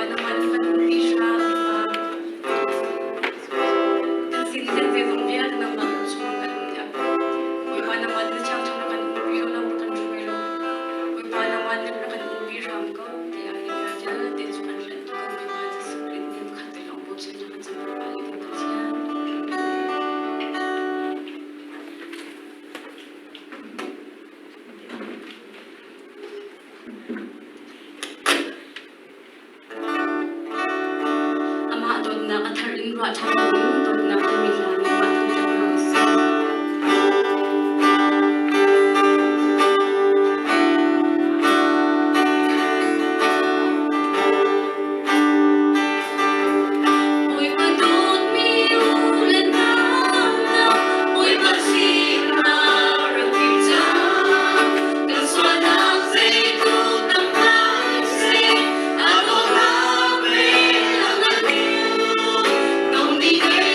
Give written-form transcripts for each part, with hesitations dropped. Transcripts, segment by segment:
nangmah nih kan umpi hram Bawipa. Kan sin kan zeizong vialte nangmah kut chung kan um dih. Bawipa nangmah nih na thiangthawng rak kan umpi law lam rak kan hruai law Bawipa nangmah nih rak kan umpi hram ko tiah hi bia vialte cu kan hlanh ko Bawipa Jesuh Khrih min pakhat te lawng bochan kan cam Bawipa le kan Pathian. Amah dawtnak a thar in ruah ṭhan loin dawtnak timi hla nih mah thangṭhat hna u sih. Bawipa dawtmi u le nau Bawipa sinah rak kir cang. Kan sualnak zeitluk tam hmanh seh, a dawtnak vel a ngan tuk. Dong dih.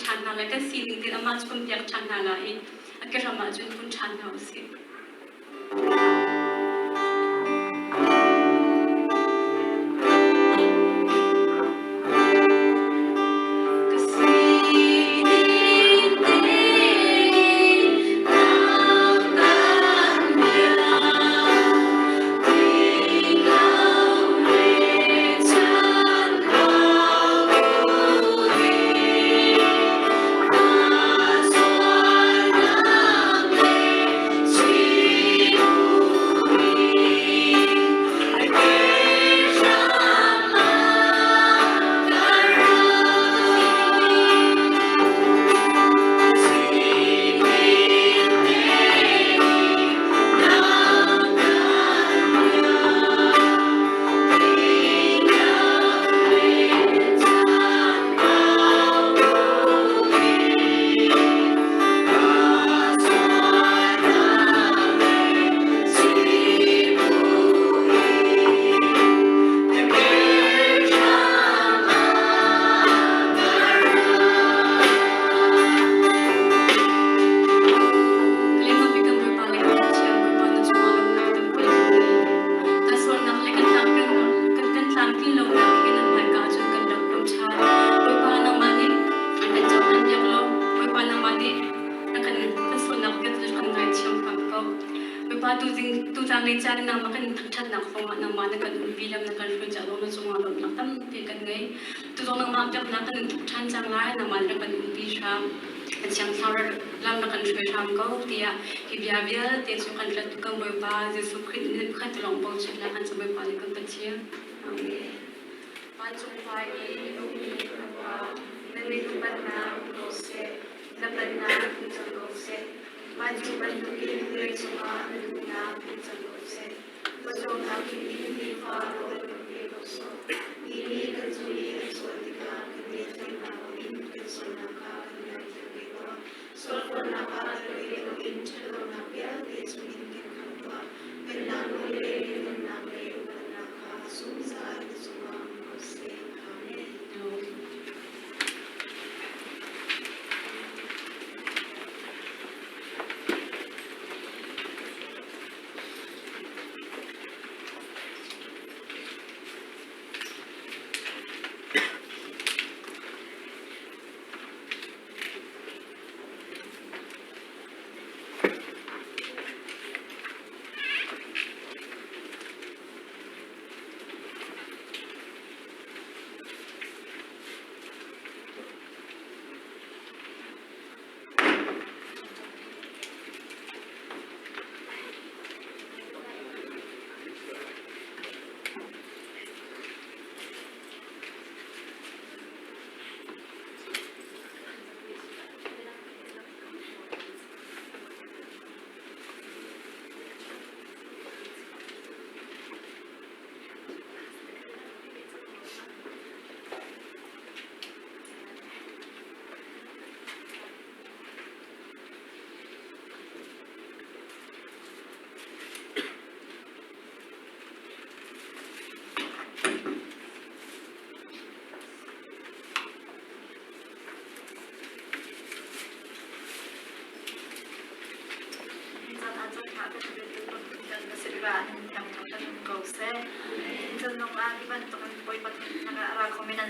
ṭhan hna lai. Kan sining tein amah cu kan biak ṭhan hna lai i a ke ram ah cun kun ṭhan hna usih. Ka sining tein nang kan biak, Lam na kan hruai hram ko tiah hi bia vialte cu kan rat kan Bawipa Jesuh Khrih nih pakhat lawng bochan la kan Bawipa nih kan Pathian. Amen. Vancung khua i a ummi kan Pa, na min upatnak um ko seh, na pennak tlung cang ko seh. Vancung bantukin vawleicung ah na duhnak tlung cang ko seh. Pawcawmnak in nifa rawl kan pe ko sawh. Mi nih kan cung i an sual tikah kan ngeihtlengnak in kan sualnak kha kan ngaithiam ve tuah. Sualforhnak ah tel loin ṭhatlonak vialte chungin kan khamh tuah. Pennak nawl le lianhngannak le upatnak kha zungzal na cungah um ko seh. Amen.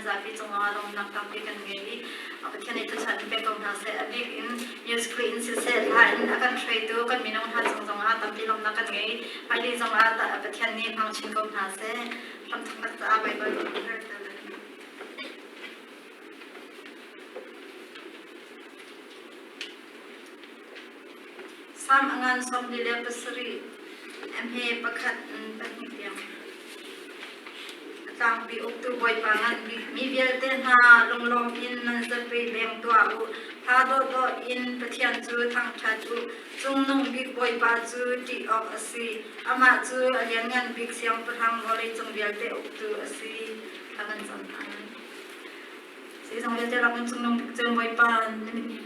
Zapi cungah lawmnak tampi kan ngei i Pathian nih thluachuah in pe ko hna seh. A bik in music in siseh hla in a kan hruaitu kan mino hna cung zongah tampi lawmnak kan ngei. Hmailei zongah Pathian nih hmang chin ko hna seh. Hramthoknak caah Baibal Sam a ngan 47, a hme pakhat in pahnih tiang. A tlangpi uktu Bawipa ngan bik mi vialte hna lunglawm in nan zapi leng tuah u. Hla dawhdawh in Pathian cu thangṭhat u. Cungnung bik Bawipa cu ṭih awk a si. Amah cu a lianngan bik siangpahrang vawleicung vialte uktu a si. Thla kan cam hna. Zeizong vialte rak in cungnung bik cem Bawipa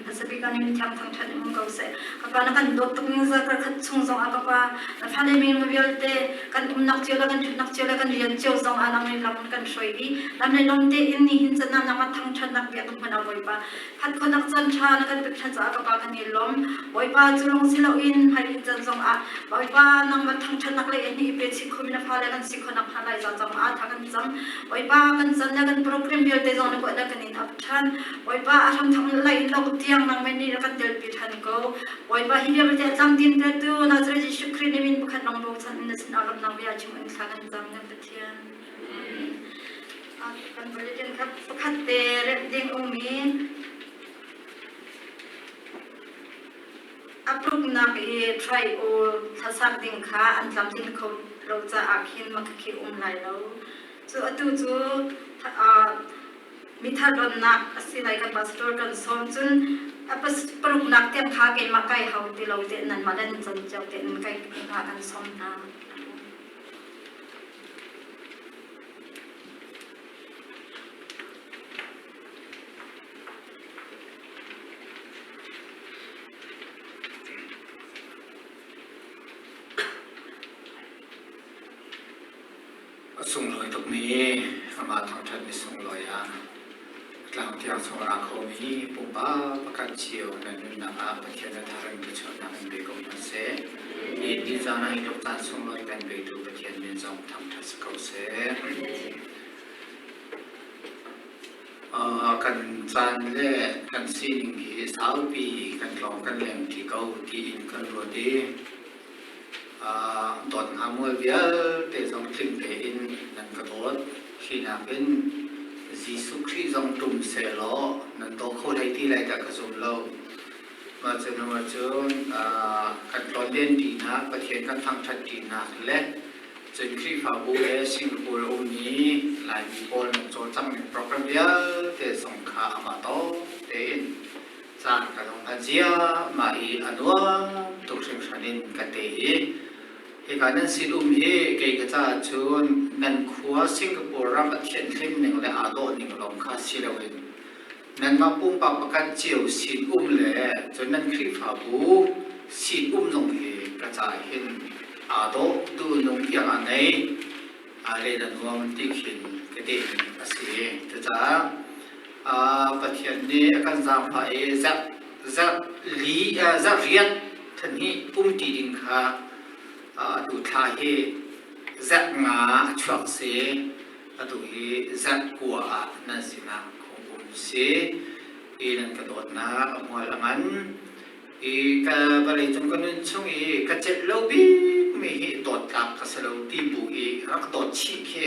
hmasa bik ah na min thiang thangṭhat in um ko seh. Ka Pa na kan dawt tuk ning za karkhat chung zong ah ka Pa na fale minung vialte kan umnak cio le kan ṭhutnak cio le kan rian cio zong ah nang nih lam kan hruai i lam le lawm tein nihin can ah nangmah thangṭhatnak bia kan hman ah Bawipa khat khonak caan ṭha na kan pek ṭhan caah ka Pa kan i lawm. Bawipa cu lung si loin hmailei caan zong ah Bawipa nangmah thangṭhatnak lei in i pe chih khomi na fale kan si khonak hnga lai za zong ah tha kan cam. Bawipa kan can le kan program vialte zong na kuat na kan in ap ṭhan. Bawipa a hramthok lai in lok tiang nangmah nih na kan telpi ṭhan ko. Bawipa hi vialte a tlamtlin petu Nazareth Jesuh Khrih nih min pakhat lawng bochan in na sinah lawmhnak bia chim in thla kan cam kan Pathian. Kan bulletin kha pakhat te remh ding ummi a pruknak i try u thlasak ding kha an tlamtlin kho lo caah khin makhi um lai lo. Cu atu cu mithar donnak a si lai kan pastor kan sawm cun a paruknak tiang kha keimah kai hau ti lo te nanmah nan can cio te in kai hna kan sawm hna. A sunglawi tukmi amah thangṭhat ni sunglawi ah tlang tiang chung a ra khomi pumpak pakhat cio nan nunnak ah Pathian a thar in thluachuahnak in pe ko hna seh. Hi ni caan ah hi tluk caan sunglawi kan petu Pathian min zong thangṭhat si ko seh. Kan caan le kan sining hi saupi kan tlawng kan leng ṭi ko tiin kan ruat i dawt hnga mual vialte zong tling tein nan ka dawt. Hi nakin Jesuh Khrih zong ṭum sehlaw nan daw kho hlei ti lai dah ka zum lo. Mah cu hnu ahcun kan tlawnlen ṭinak, Pathian kan thangṭhat ṭinak le Cun Khrihfabu le Singapore a ummi Laimi pawl nan cawlcanghning program vialte zong kha amah tawk tein caan kan hung hman ziahmah i a nuam tuk hringhran in ka te i hika nan sin-um hi kei ka caah cun nan khua Singapore ram a thianhlim ning le aa dawh ning lawng kha si loin nanmah pumpak pakhat cio sin-um le cun nan Khrihfabu sin-um zong hi ka caah hin aa dawh duhnung iang a ngei aa len a nuam ti khin ka dehning a si. Cucaah Pathian nih a kan zaangfah i zarh zarh li zarh riat than hi um ti ding kha atu thla hi zarh nga a chuak si. Atu hi zarh kua ah nan sinah khung um si. I nan ka dawtnak a hmual a ngan. I ka vawlei cung ka nun chung i ka celh lo bikmi hi dawt tlak ka si lo ti bu i rak dawt chih khi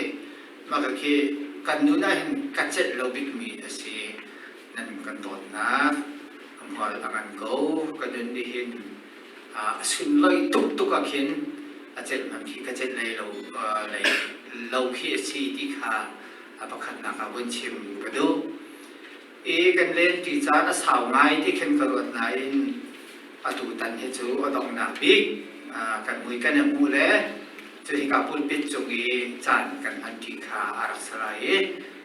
mah ka khi kan nun ah hin ka celh lo bikmi a si. Nan kan dawtnak a hmual a ngan ko. Ka nun nih hin a sunlawih tuk tuk ah khin a celh hmanh khi ka celh lei lo lei lo khi a si ti kha a pakhatnak ah vun chim ka duh. I kan len ṭi caan a sau ngai ti khin ka ruat nain atu tan hi cu a donghnak bik kan mui kan i hmuh le cu hika pulpit cung i caan kan hman ṭi kha a rak si lai i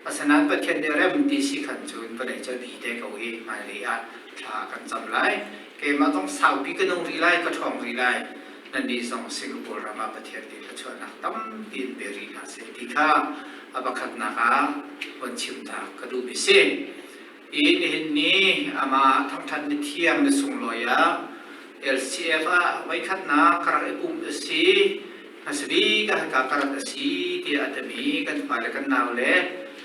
asinain Pathian nih rem ti si khan cun vawlei cu a bi te ko i hmailei ah thla kan cam lai. Keimah zong saupi ka nung rih lai, ka ṭhawng rih lai. Nannih zong Singapore ram ah Pathian nih thluachuahnak tampi in pe rih hna seh ti kha a pakhatnak ah von chimnak ka duhmi si. I nihin ni amah thangṭhat ni thiang ni sunglawi ah LCF ah voikhatnak ka rak i pumh a si. Hmasa bik ah hika ka rat a si tiah a timi kan fale kan nau le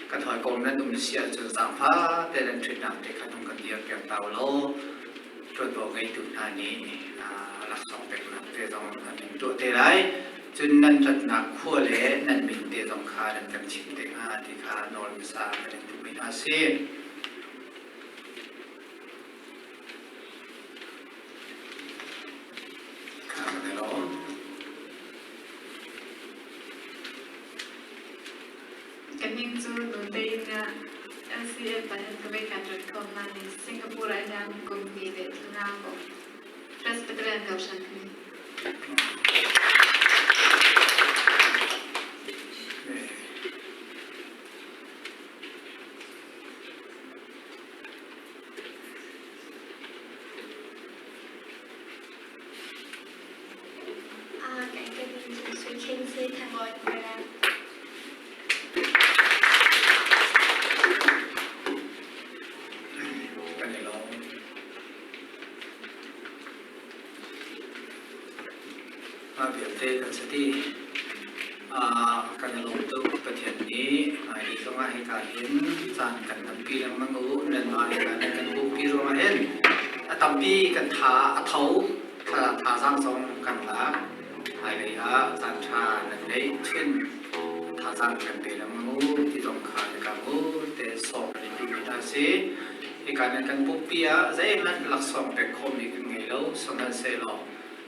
kan hawikom nan um si ahcun zaangfah te nan ṭhutnak te kha hnung kan dirpiak ta u law ṭuanvo ngeitu hna nih laksawng peknak te zong an in tuah te lai. Cun nan ratnak khua le nan min te zong kha nan kan chim te hnga ti kha nawl hmasa kan in duhmi hna a si. Kha kan i lawm. Ka ning cu Nuntein ah LCF ah ka vei kan rat ko nain Singapore ah hian kum hnih le thla ko Presbyterian ko shan ni. Sui Kingsley Thangawi Perez. Kan i lawm. Mah vialte kan si ti. Kan i lawm tuk. Pathian nih hmailei zongah hika hin caan kan tampi lengmang u. Nanmah hika nan kan umpi ruangah hin a tampi kan tha a tho. Thazaang zong kan lak. Hmailei ah caan ṭha nan ngeih chin thazaang kan pe lengmang u ti zong kha hika u te sawm kan i duhmi hna a si. Hika nan kan pumpi ah zeihmanh laksawng pek khawhmi kan ngei lo. Sihmanhsehlaw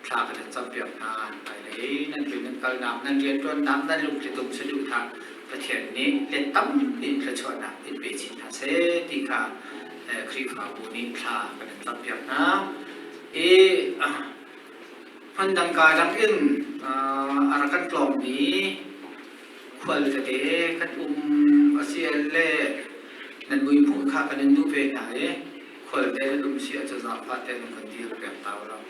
thla kan in campiak hna. Hmailei nan rian nan kalnak, nan rianṭuannak, nan lungtlitum saduhthah Pathian nih let tampi in thluachuahnak in pe chin hna seh ti kha Khrihfabu nih thla kan in campiak hna. I hmundang kaa dang in a rak kan tlawngmi khual tete kan um a si le nan mui hmuh kha kan in duh ve hna i khualte nan um si ahcun zaangfah tein kan dir pek ta u law.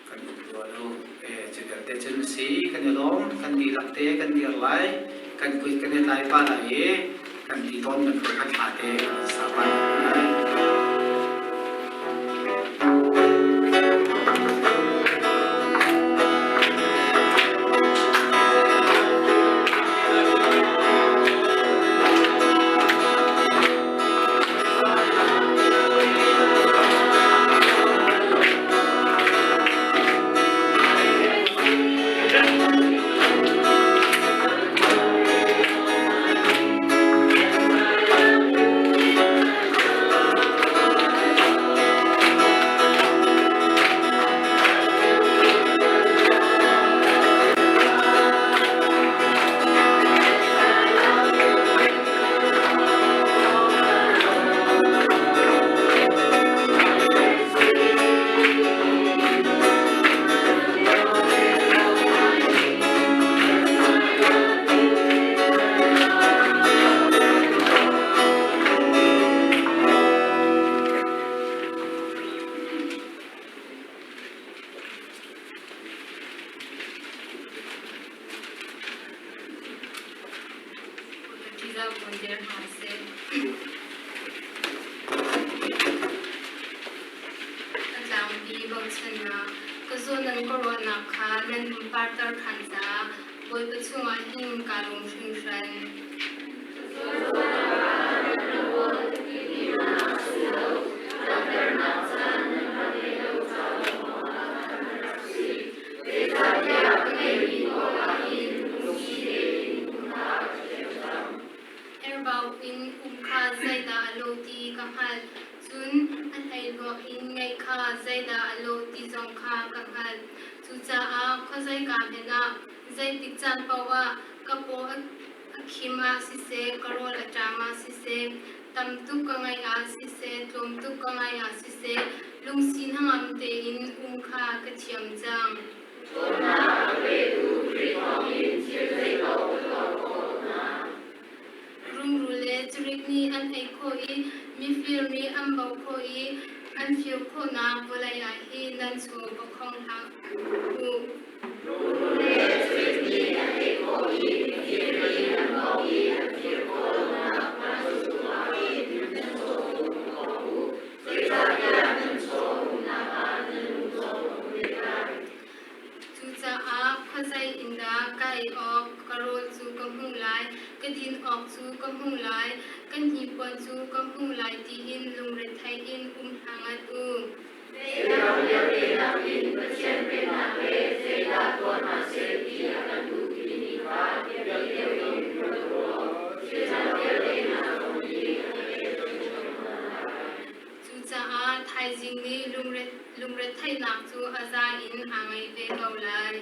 Kan um rua lo. Cu vialte cun a si. Kan i lawm. Kan dihlak te kan dir lai. Kan kuit kan i tlai pah lai i kan ti tawn bantuk kha thla te kan sa pah lai. A tlangpi bochannak ka zawn nan ka ruahnak kha nan hun parter ṭhan caah Bawipa chungah hin kaa lawm hringhran. Erbau in um kha zeidah a lawh ti ka hngalh, cun a hleihluak in ngeih kha zeidah a lawh ti zong kha ka hngalh. Cucaah khuazeika hmanh ah, zeitik caan paoh ah ka paw a khim ah siseh, ka rawl a ṭam ah siseh, tam tuk ka ngaih ah siseh, tlawm tuk ka ngaih ah siseh, lungsi hnangam tein um kha ka thiam cang. Rungrul le cirik nih an ei khawh i mifir nih an bauh khawh i an fir khawhnak vawlei ah hin nan chaw va khong hlah u. Cucaah khuazei in dah ka ei awk, ka rawl cu ka hmuh lai, ka din awk cu ka hmuh lai, ka hnipuan cu ka hmuh lai tiin lungrethei in um hlah ngat u. Cucaah thaizing nih lungretheihnak cu a za in aa ngeih ve ko lai.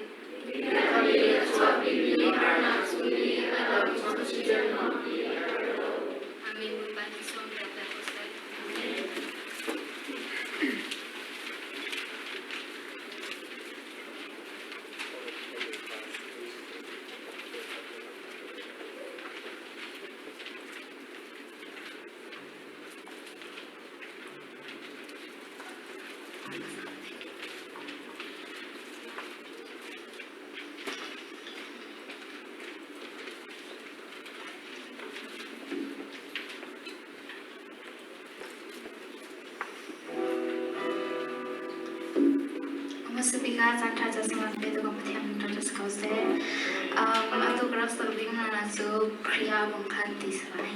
Amen. Bawipa nih sawm piak hna ko seh. Hmasa bik ah caan ṭha ca sungah pe tu kan Pathian ṭha ṭha si ko seh. Atu ka rak sak ding hna cu Khrih ah bang khan ti si lai.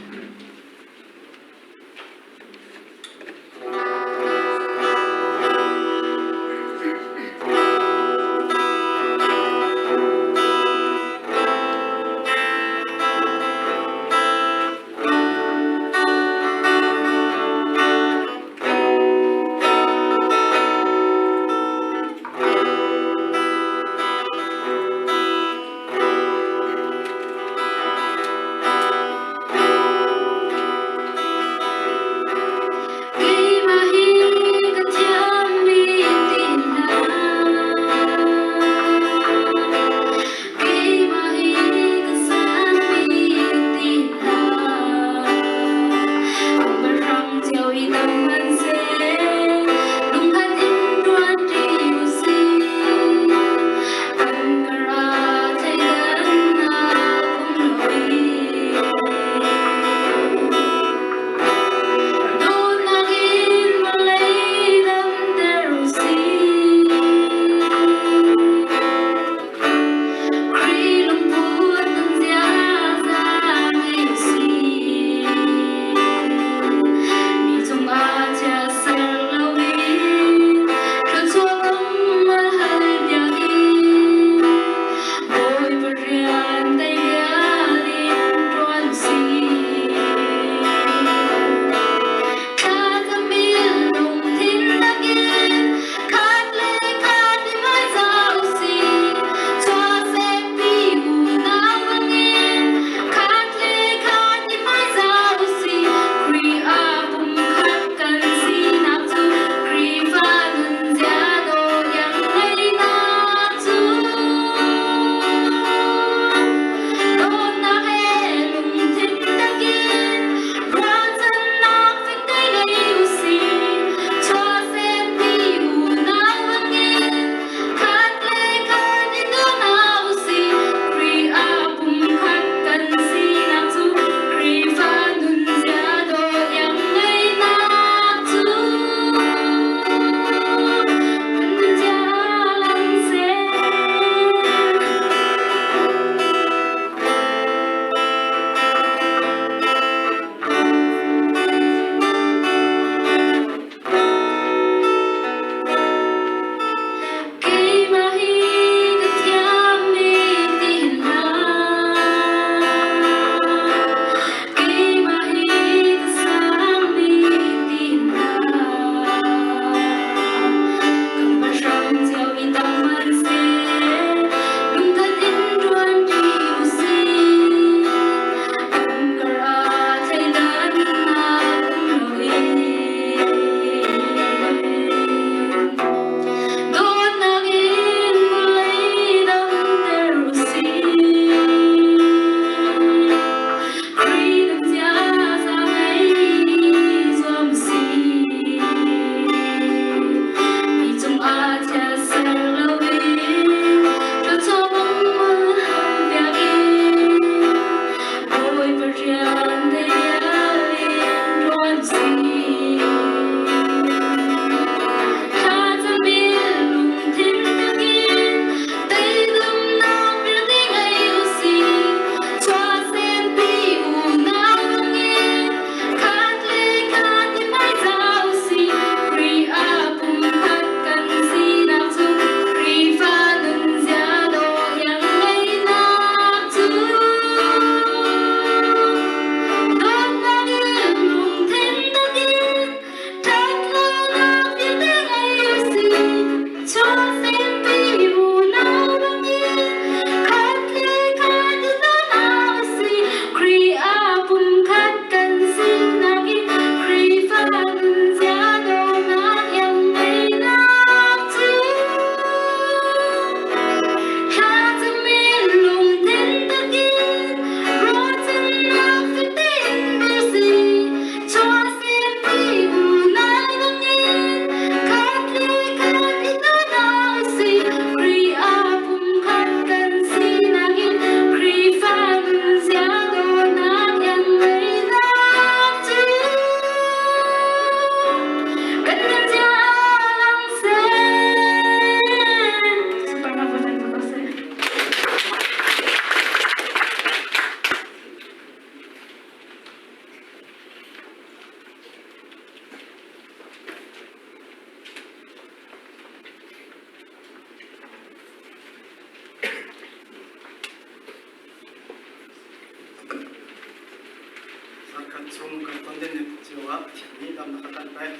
ah Pathian nih damnak a kan pek.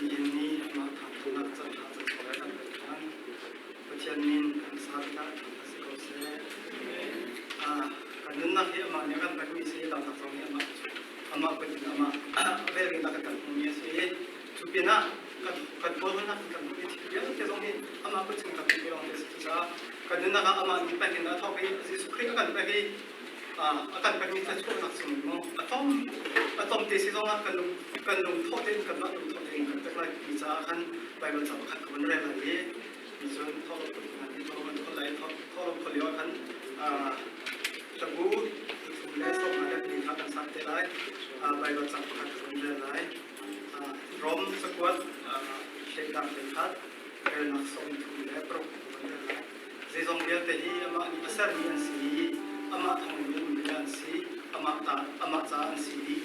Nihin ni amah thangṭhatnak caan ṭha can sawh kan pek ṭhan. Pathian min kan sa tikah thangṭhat si ko seh. Kan nunnak hi amah nih a kan pekmi si, damnak zong nih amah amah kut in amah velngeihnak a kan hmuhmi a si. Cu pinah kan kawlnak kan hmuhmi thil vialte zong hi amah kut chung kan hmuhmi lawng te a si. Cucaah kan nunnak ah amah nih pek in a thawk i Jesuh Khrih a kan pek i a kan pekmi thluachuahnak chung maw a tom a tom te si zongah kan lung kan lungthawh tein kanmah lungthawh tein kan pek lai ti caah khan Baibal ca pakhat ka vun rel lai i cun thawhlawm thawhlawm an khol lai thawhlawm khol lio ah khan hlabu thum le sawm le ni kha kan sak te lai. Baibal ca pakhat ka vun rel lai. Rom cakuat hleihnak le khat relnak 36 ka vun rel lai. Zeizong vialte hi amah nih a sermi an si i amah thawngin a ummi an si, amah ta amah ca an si dih.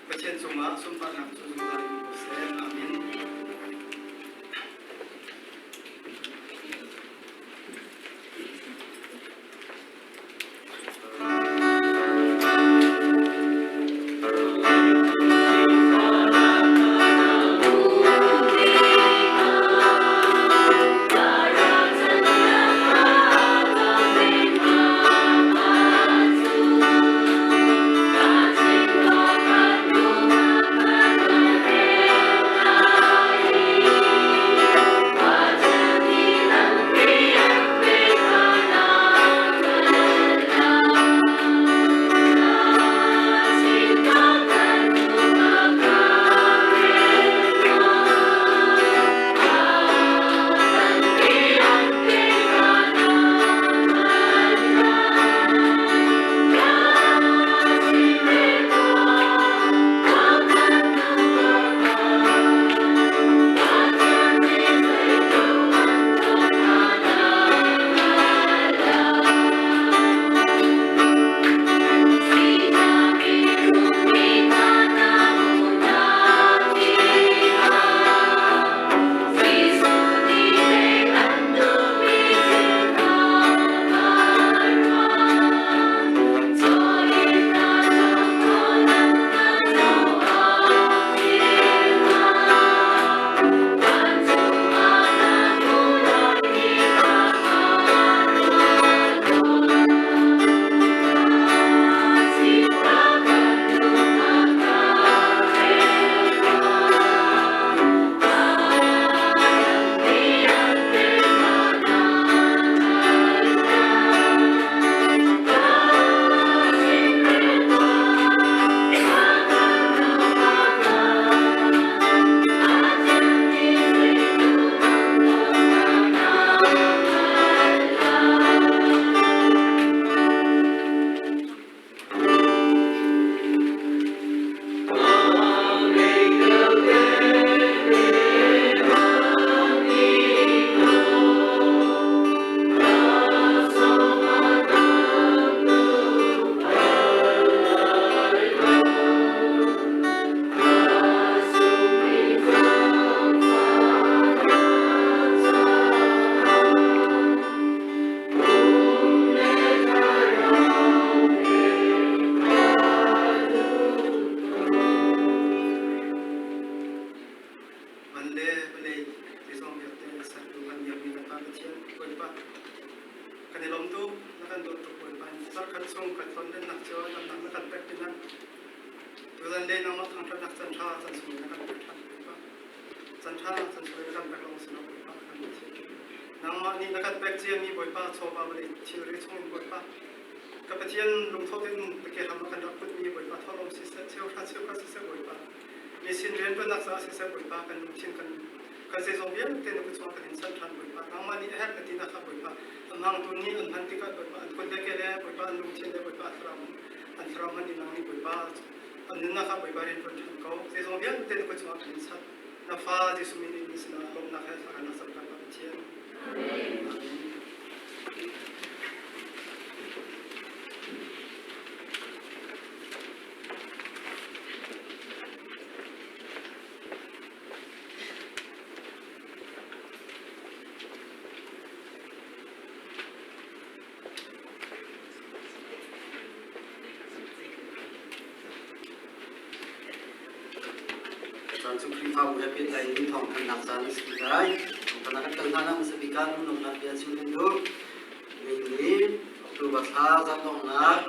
Pathian cungah sunparnak cu zungzal in ko seh. Amen. Van le vawlei zeizong vialte sertu kan biakmi kan Pa Pathian Bawipa kan i lawm tuk, na kan dawt tuk Bawipa. Zarkhat chung kan tlonlennak cio damnak na kan pek pinah tuzan le nangmah thangṭhatnak can ṭha can sung na kan pek ṭhan Bawipa. Can ṭha can sung na kan pek lawng si lo Bawipa kan Pathian. Nangmah nih na kan pek ciami Bawipa chawva vawlei thilri chungin Bawipa ka Pathian lungtho tein na ke hram ah kan rak putmi Bawipa thawhlawm siseh cheuhra cheuhra siseh Bawipa misin rianṭuannak caah siseh Bawipa kan lungthin kan kan zeizong vialte na kut kan in sanh ṭhan Bawipa. Nangmah nih a herh na tinak kha Bawipa an hmangtu nih an hman tikah Bawipa an kut le ke le Bawipa an lungthin le Bawipa an thlarau hman in nang nih Bawipa an nunnak kha Bawipa rianṭuan ṭhan ko. Zeizong vialte na kut chungah kan in sanh. Na fa Jesuh min in sinah lawmhnak he thla kan rak cam ṭhan Pathian. Amen. Caan cu Khrihfabu he pehtlai in thawngthanhnak caan a si lai. Thawngthanhnak kan kal hlan ah hmasa bik ah lunglawmhnak bia chim kan duh. Nihin ni October thla zarhdonghnak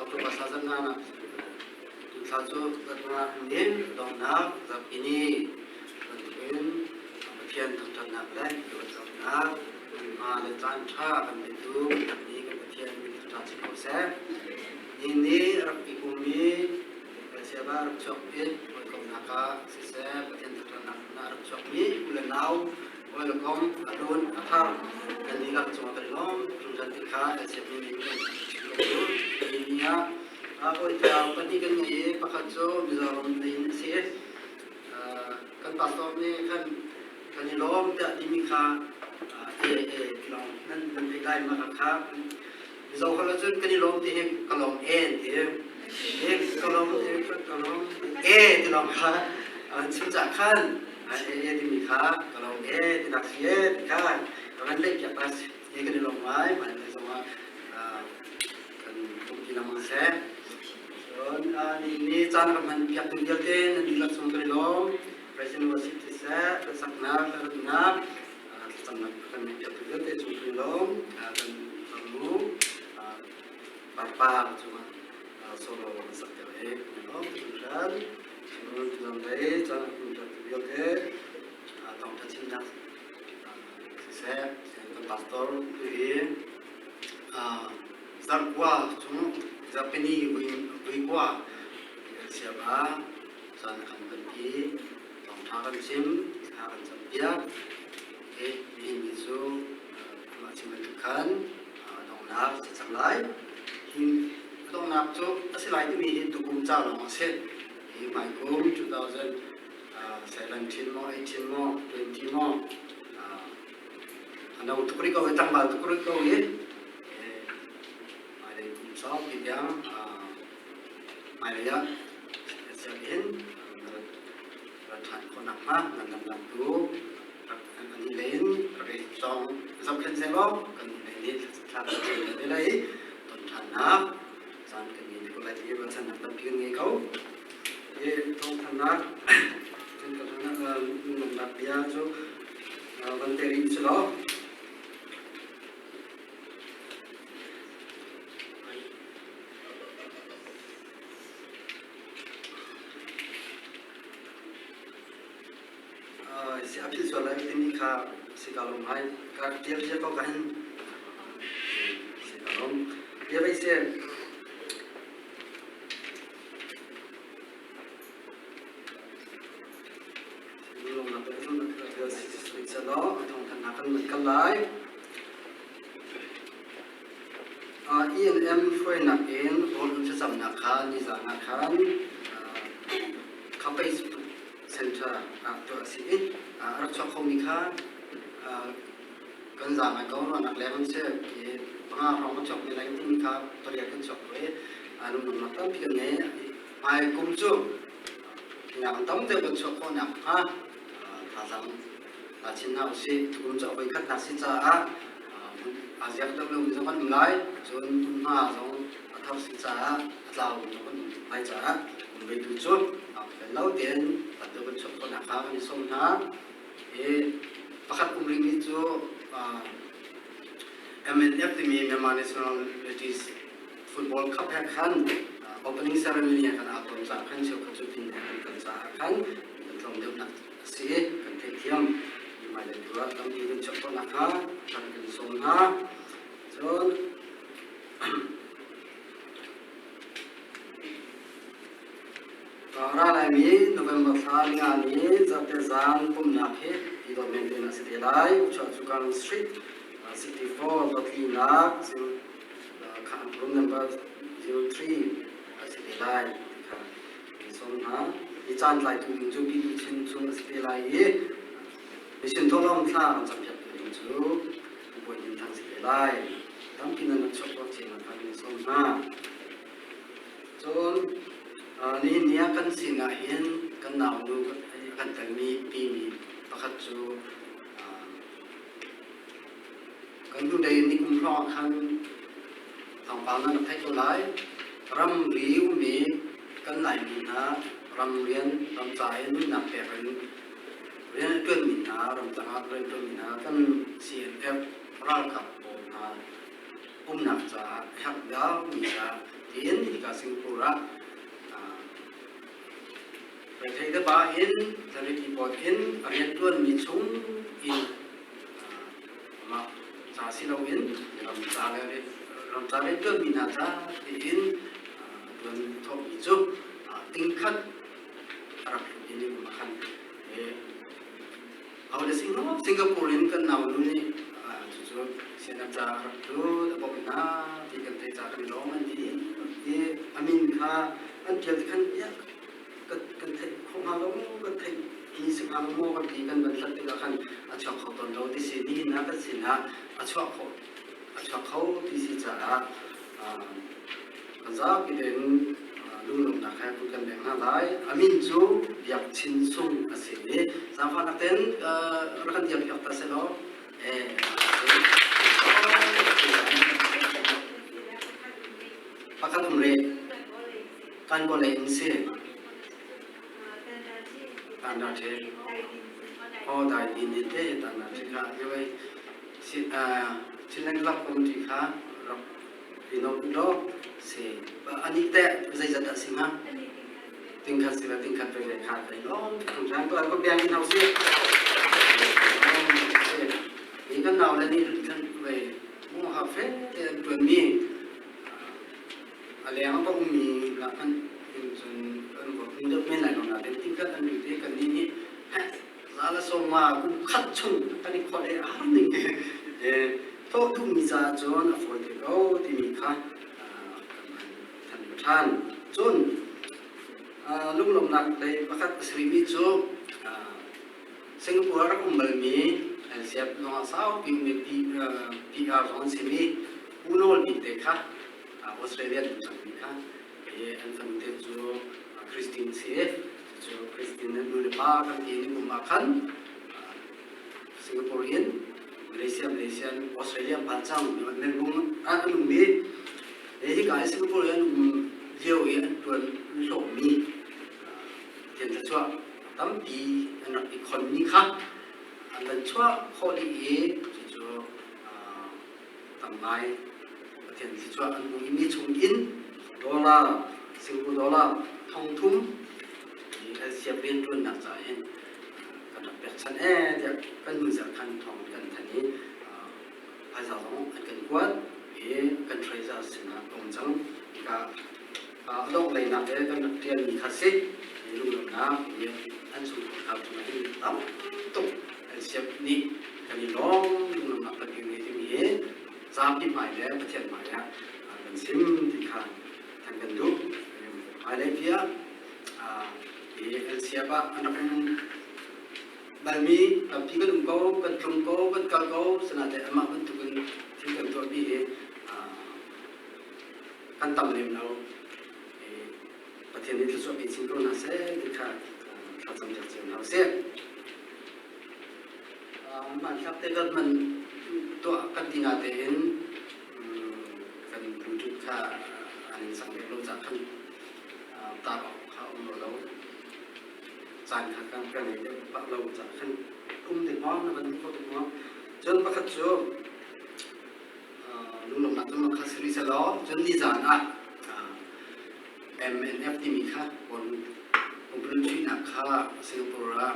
October thla zarhnak tu thla cu zarhnak ni donghnak zarhpi ni bantukin Pathian thangṭhatnak le luatnak hmunhma le caan ṭha kan petu ni kan Pathian min thangṭhat si ko seh. Nihin ni rak i pummi Siaba rak chuak i hawikomhnak ah siseh Pathian thangṭhatnak hmun ah rak chuakmi u le nau hawikom a hlun a thar kan dihlak cungah kan i lawm hringhran ti kha LCF nih min kan chim ko u. Nihin ni ah hawi pahnih kan ngei i pakhat cu Mizoram lei in a si. Kan pastor nih khan kan i lawm tiah timi kha e e ti lawng nan nan theih lai ma kha Mizo holh ahcun kan i lawm ti hi ka lawm en ti hi ka lawm ti ka lawm e ti lawng kha an chim cah khan e e timi kha ka lawm e ti nak si e ti kha ka van leh piak tas hi kan i lawm ngai mah le zongah kan tumpi lengmang seh. Cun ni ni caan kan hman piak tu vialte nan dihlak cung kan i lawm. President worship siseh, hlasaknak, hlaremnak, thlacamnak kan ngeih piak tu vialte cung kan i lawm. Kan farnu Parpa cungah solo kan sak piak i kan i lawm hringhran. Cun tuzanlei caan kan hman piak tu vialte thawngṭha chimnak siseh, kan pastor tu hi Zarhkua chung zarhpini vuikua siam ah caan a kan panpi thawngṭha kan chim thla kan campiak i nihin ni cu amah chim bantuk khan donghnak a si cang lai. Hi donghnak cu a si lai timi hi tukum ca lawng a si. Hi hmaikum 2017 maw 18 maw 20 maw a no tuk rih ko i tlangval tuk rih ko i hmailei kum saupi tiang hmailei ah sianginn rat ṭhan khawh nakhnga ngandamnak tu an i len rak i cawng zohkhenh sehlaw kan i nih thla kan cam te lai i ton ṭhannak caan kan ngei te ko lai ti ruahchannak tampi kan ngei ko. Hi thawngthannak cun ka lungnak bia cu van te rih si law Si a philh sual lai timi kha si ka lawm hai. Ka tial cia ko ka hin. Si ka lawm. Bia vei si. E&M hruainak in rawl thlacamnak kha nizaan ah khan Khapai Center ah tuah a si i a rak chuak khomi kha kan zaang ai ko ruahnak leng an si. Panga hrawng kan chuak ve lai timi kha pariat kan chuak ko i lungdongnak tampi kan ngei. Hmai kum cu nak tam deuh kan chuah khawh nakhnga thazaang la chin hna usih. Tukum cu a voikhatnak si caah aa ziak deuh lomi zong kan um lai. Cun hma zong a thar si caah a tlau zong kan um lai caah kum veitu cu fel lo tein tam deuh kan chuah khawh nakhnga kan i sawm hna. Hi pakhat um rihmi cu MNF timi Myanmar Nationalities Football Cup he khan opening ceremony ah khan aa ton caah khan cheukhat cu tin he kan kal caah khan kan tlawm deuhnak a si kan theihthiam. Hmailei tu ah tampi kan chuah khawh nakhnga kan kan sawm hna. Cun ra laimi November thla ninga ni zarhte zan pumhnak hi i dawt men tein a si te lai. Chuahcukang Street 64 dotlinak room number 03 a si te lai ti kha kan sawm hna. Hi caan tlaitu ding cu Pitu Chin chung a si te lai i mission thawhlawm thla kan campiaktu ding cu Bawi Hnin Thang si te lai. Tampi nan rak chuak khawh cio kha kan sawm hna. Cun nihin ni ah kan sinah hin kan naunu kan telmi pimi pakhat cu Kan hnulei nikum hrawng ah khan thawngpang nan rak theih ko lai. Ramri ummi kan Laimi hna Ram rian, ram ca i nunnak pek in rian a ṭuanmi hna, ramtang ah rian ṭuanmi hna kan CNF ralkap pawl hna umnak caah a herh liomi caah tiin hika Singapore ah Reithei le ba in charity board in a rianṭuanmi chung in amah ca si loin ram ca le ram ca rianṭuanmi hna ca tiin ṭuan thawkmi cu tingkhat a rak hlut in um khan Aw le Singapore in kan nau nu nih cucu sianap ca a rak lut a bawmh hna ti kan theih ca kan lawm an ti i a min kha an ṭial ti khan kan theih khawh hnga lo kan theih ti si hnga lo maw kan ti kan van hlat tikah khan a chuak kho tawn lo ti si nihin ah kan sinah a chuak kho a chuak kho ti si caah kan zapi tein lunglawmhnak he kan kan leng hna lai. A min cu Biak Chin Sung a si i zaangfahnak tein rak kan dirpi awk ta seh law. Pakhat um rih. Kan bawlei in si. Tan ra the. Oh dai din din te tan ra the kha. Yawai Chinland Club committee kha rak ino law si ani te zeizat dah si hnga tingkhat si la tingkhat ve ve kha kai lawm tung ko ko biang in hau si ni kan nau le ni kan ve mu ha fe te an tuan mi a leng a um mi la kan cun kan ko um deuh men lai lo na te tingkhat an te kan ni ni Zala sawma kum khat chung kan i khawlh i a har ning thawh duhmi caah cun a fawi te ko timi kha kan than ṭhan. Cun lunglawmhnak lei pakhat a si rihmi cu Singapore ah rak um balmi LCF zongah saupi ummi PR zong an simi U Nawl Bik te kha Australia an um cangmi kha an fanute cu Christine si. Cu Christine nu le pa kan ti ni kum ah khan Singapore in Malaysia, Malaysia in Australia phan cang Melbourne ah an um i hika i Singapore i an um lio i an tuan an hlawkmi thian thluachuah tampi an rak i khonmi kha an van chuah khawh dih i cucu tam ngai Pathian thluachuah an hmuh i mi chung in dollar Singapore dollar 3,000 LCF rianṭuannak caah hin kan rak pekchanh ee tiah kan hnu zarh khan thawng kan thanh i phaisa zong an kan kuat i kan treasure sinah a um cang. Hika a dongh leinak he kan rak ṭialmi kha si lunglawmhnak i an chungkhar kha cungah hin tam tuk LCF nih kan i lawm lunglawmhnak kan ngei timi hi zapi hmai le Pathian hmai ah kan sim ti kha than kan duh. Hmailei pi ah hi LCF ah an rak um balmi tampi kan um ko, kan tlung ko, kan kal ko, sinain amah bantukin thil kan tuahmi hi kan tam lem lo. Pathian nih thluachuah pe chin ko hna seh ti kha thlacam piak cio hna usih. Hmanthlak te kan hman tuah kan ti na tein kan Bluetooth kha an in sak lem lo caah khan tar awk kha um lo lo. Caan kha kan kan ngei deuh pah lo caah khan um tik maw na van hmu kho tik maw. Cun pakhat cu lunglawmhnak cu kha si rih selaw cun nizan ah MNF timi kha pumpulun chuihnak kha Singapore ah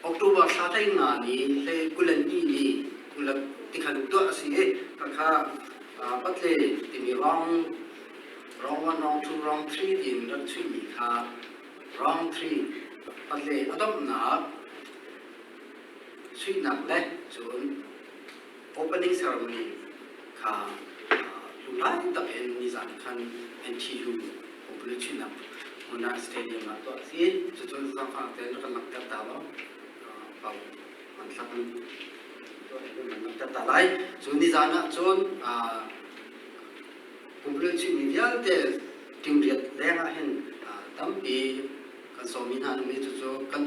October thla 15 ni hlei 22 ni kulak tikhan tuah a si i khakha patle timi round round 1 round 2 round 3 tiin rak chuihmi kha round 3 patle a donghnak chuihnak le cun opening ceremony kha lunglai tak in nizan khan NTU pumpulun chuihnak hmun ah stadium ah tuah a si. Cucu zaangfah tein rak kan langhter ta law pau hmanthlak in kan langhter ta lai. Cu nizan ah cun pumpulun chuihmi vialte tingriat leng ah hin tampi kan sawmmi hna an um i cucu kan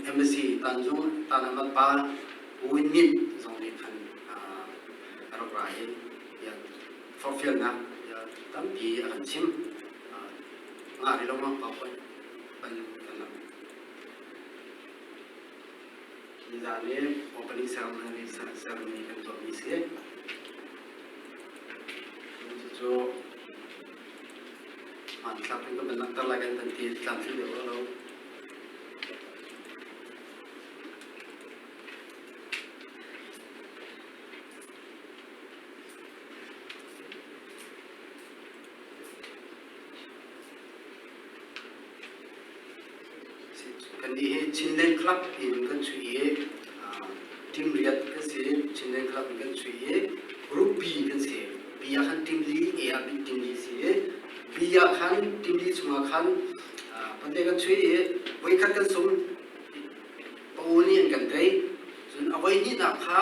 embassy Tanzung Tanamat pa Win Myint zong nih khan a rak ra i forhfialnak tampi a kan chim. Ngah rih lo ma PowerPoint? Nizan i opening ceremony ceremony kan tuahmi si. Cucu hmanthlak in kan van langhter lai kan van ti tlamtling deuh lo. Kannih hi Chinland Club in kan chuih i team riat kan si. Chinland Club in kan chuih i Group B kan si. B ah khan team li, A ah team li si i B ah khan team li chungah khan pante kan chuih i voikhat kan sung. Pa-u nih an kan tei. Cun a voihnihnak kha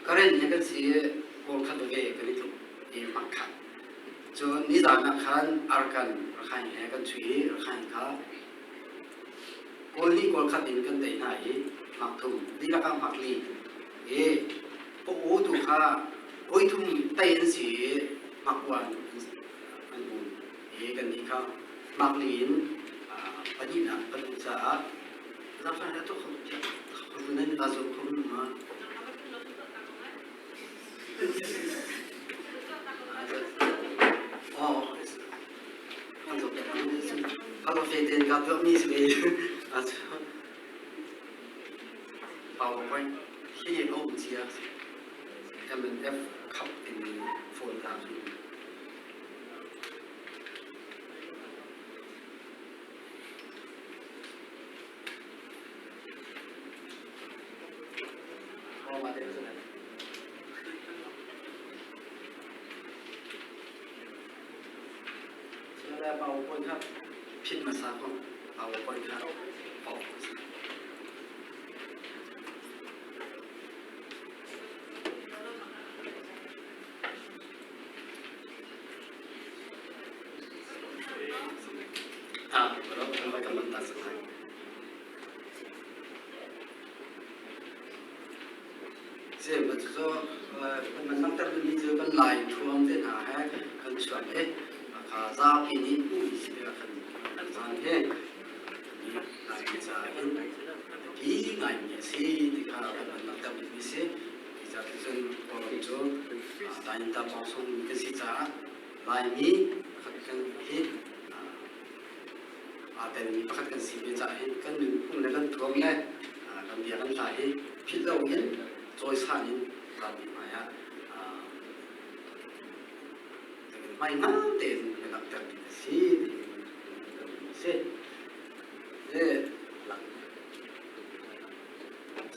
Karen he kan si i goal khat veve kan i tluk i hmak khat. Cun nizan ah khan Arkan Rakhine he kan chuih i Rakhine kha Kawl nih kawl khat in kan tei hna i hmak thum dihlak ah hmak li i ka u tu kha voi thum tei an si i hmak uan an um i kannih kha hmak li in pahnihnak kan um caah zaangfah na tuah kho nan aa zuam kho ma? PowerPoint hi a um cia MNF khap timi folder hi. PowerPoint kha phit hmasa ko. PowerPoint kha off hmasa. Ah, kan man ta sa. Kan langhter duhmi cu kan Lai thuam te hna he kan chuak i zapi nih hmuhmi si tikah kan kan caan hi Laimi caah hin a biapi ngaimi a si ti kha kan van langhter duhmi si. Cucaah cun Kawlram cu Lainta pawngsung kan si caah Laimi pakhat kan hi aa telmi pakhat kan si ve caah hin kan nunphung le kan thuam le kan bia kan hla hi philh loin cawisan in ralpi hmai ah hmai ngang tein kan langhter ding a si ti si.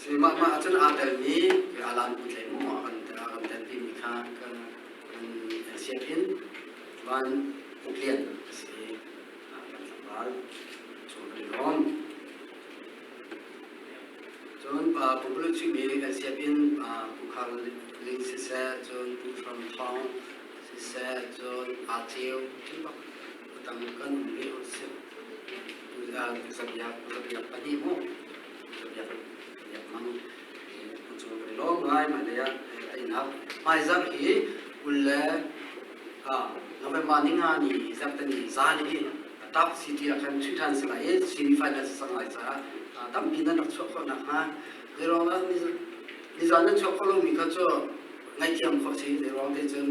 Si mah mah ahcun aa telmi alan pu tlei maw kan kan telpi mi kha kan kan sianginn van uklian a si. Kan tlangval chung kan i lawm. Cun Pu Chimmi kan sianginn Pu Khar Ling siseh, cun Pu Hram Thawng siseh, cun Aa Ceu bak tang kan um rih si. Zabiak zabiak pahnih mu zabiak zabiak mang pu cu kan i lawm ngai hmailei ah teinak hmaizarh hi kul le November ni nga ni zarhteni zan hi top city ah khan chuih ṭhan si lai i semi final si cang lai caah tampi nan rak chuah khawh nakhnga zeiruang ah nizan nan chuah khawh lomi kha cu ngaihthiam khawh si zeiruang te cun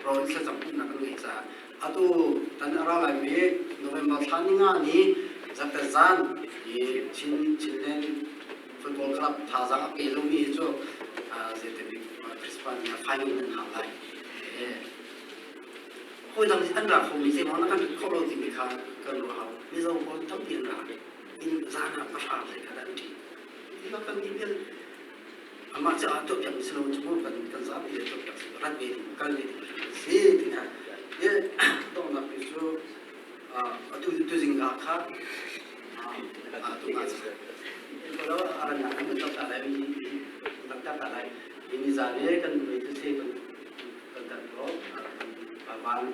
rawl thlacam pumhnak kan ngeih caah atu tan a ra laimi November thla ni nga ni zarhte zan i Chin Chinland Football Club thazaang a pe lomi hi cu zeitebik Christmas ni ah final nan hau lai. Hawi dang nih an ra khomi zeimaw na kan rit khawh lo timi kha kan ruah hau. Mizo pawl tampi an ra. In zan ah pahra hlei khat an ṭi. Hi kan nih vial amah caah tuahpiak mi si lo cu kan kan zapi le tuahpiak si rat ve ding kal ve ding si ti kha hi donghnak bik cu atu tuzing ka kha atu nga lo aran nak kan tak ta lai tak ta lai ini zan e kan wei tu se kan kan tar ko van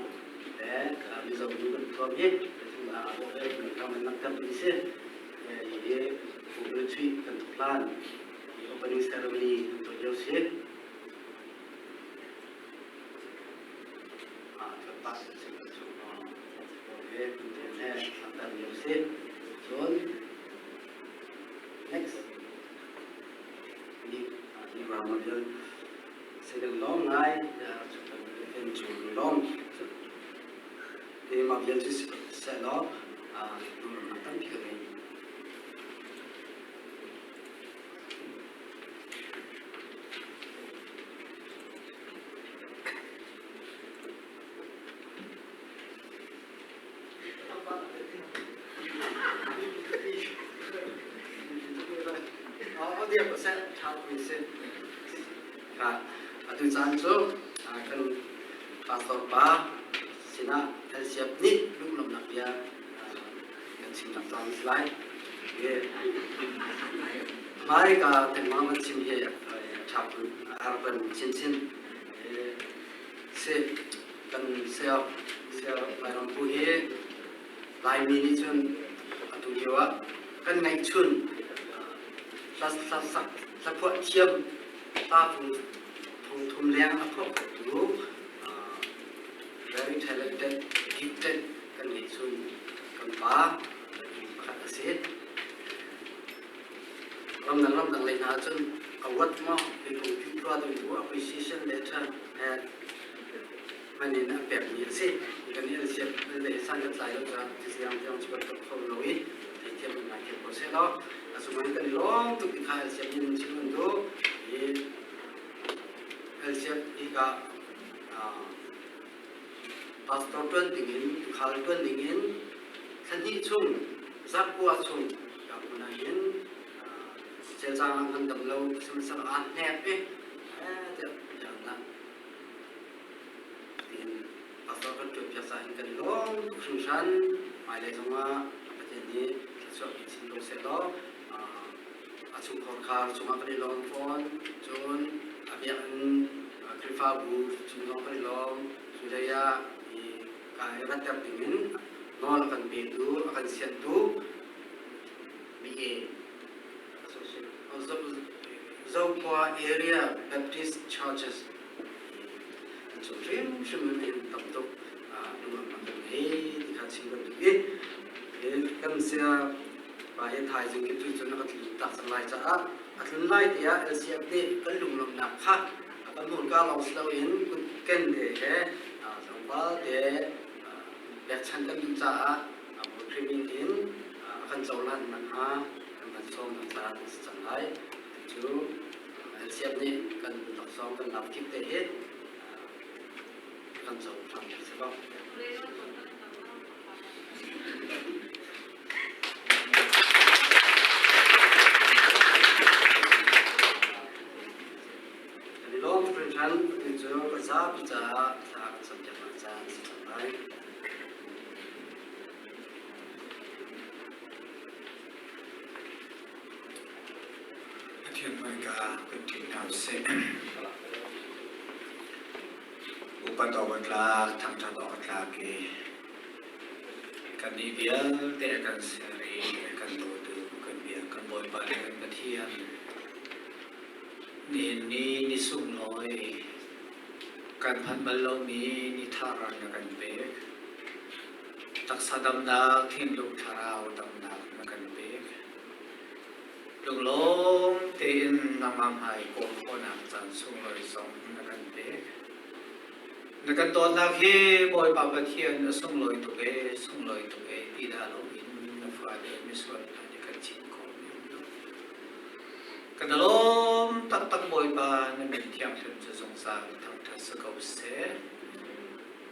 le mizo nu kan thuam hi bo ve kan kan nak tam si hi Google chui kan thok lan opening ceremony kan tuah lio si. Cun next. ṭha mi si. Ka atu caan cu kan pastor pa sinah LCF nih lunglawmhnak bia kan chimnak caan si lai. Hmaika tengmang van chim hi ṭha phun arpan chinchin si kan sel sel Lairampu hi Laimi nih cun atu lio ah kan ngeihchun hlaphuah thiam pa phung thum leng a phuah khotu very talented gifted kan ngeihchun kan pa pakhat a si. Ramdang ramdang lei hna ahcun award maw miphung piphua tu appreciation letter he hman in a pekmi a si. Kan i an siap le san kan tlai lo caah tisiang tiang cu kan tuah kho lo i theithiam in ngai thiam ko seh law a sungin kan i lawm tuk ti kha LCF in chim kan duh. Hi LCF hi ka pastor tuan dingin tukhal tuan dingin thla hnih chung zarhkua chung ka hmun ah hin celcang kan dam lo sihmanhsehlaw aa hnek i tiah tiah Tiin pastor kan ṭuanpiak caah hin kan i lawm tuk hringhran. Hmailei zongah Pathian nih thluachuah pe chin ko seh law a chungkhar khar cungah kan i lawm fawn. Cun a biakinn Khrihfabu cung zong kan i lawm. Cu hlei ah hi ka i ratter dingin nawl a kan petu, a kan sianhtu BA Zokhua Area Baptist Churches An cung hrimhrim in hin tam tuk lungam kan ngei ti kha chim kan duh i kan sia pa hi thaizing ke tu cun a ka tlun tak cang lai caah a tlun lai tiah LCF nih kan lunglawmhnak kha a kan hmurka lawng si loin kutken te he tlangval te pekchan kan duh caah Bawi in a kan cohlan nakhnga kan van sawm kan caan a si cang lai. Cu LCF nih kan laksawng kan lak kip te hi kan cohlan a si lo. Kan i lawm tuk hringhran tu cu kan zapi caah thla kan campiak nak caan si cang lai. Pathian hmaika kan ṭih hna usih. Upat awk a tlak, thangṭhat awk a tlak i kannih vialte a kan ser i a kan dawtu kan bia kan Bawipa le kan Pathian nihin ni ni sunglawi kan phanh bal lomi ni thar na kan pek. Taksa damnak, thinlung thlarau damnak na kan pek. Lunglawm tein nangmah hmai kawl khawhnak caan sunglawi zong na kan pek. Na kan dawtnak hi Bawipa Pathian a sunglawi tuk ee, sunglawi tuk ee ti dah loin na fale misual hna nih kan chim khawh mi um lo. Kan lawm taktak Bawipa na min thianghlim cu zungzal thangṭhat si ko seh.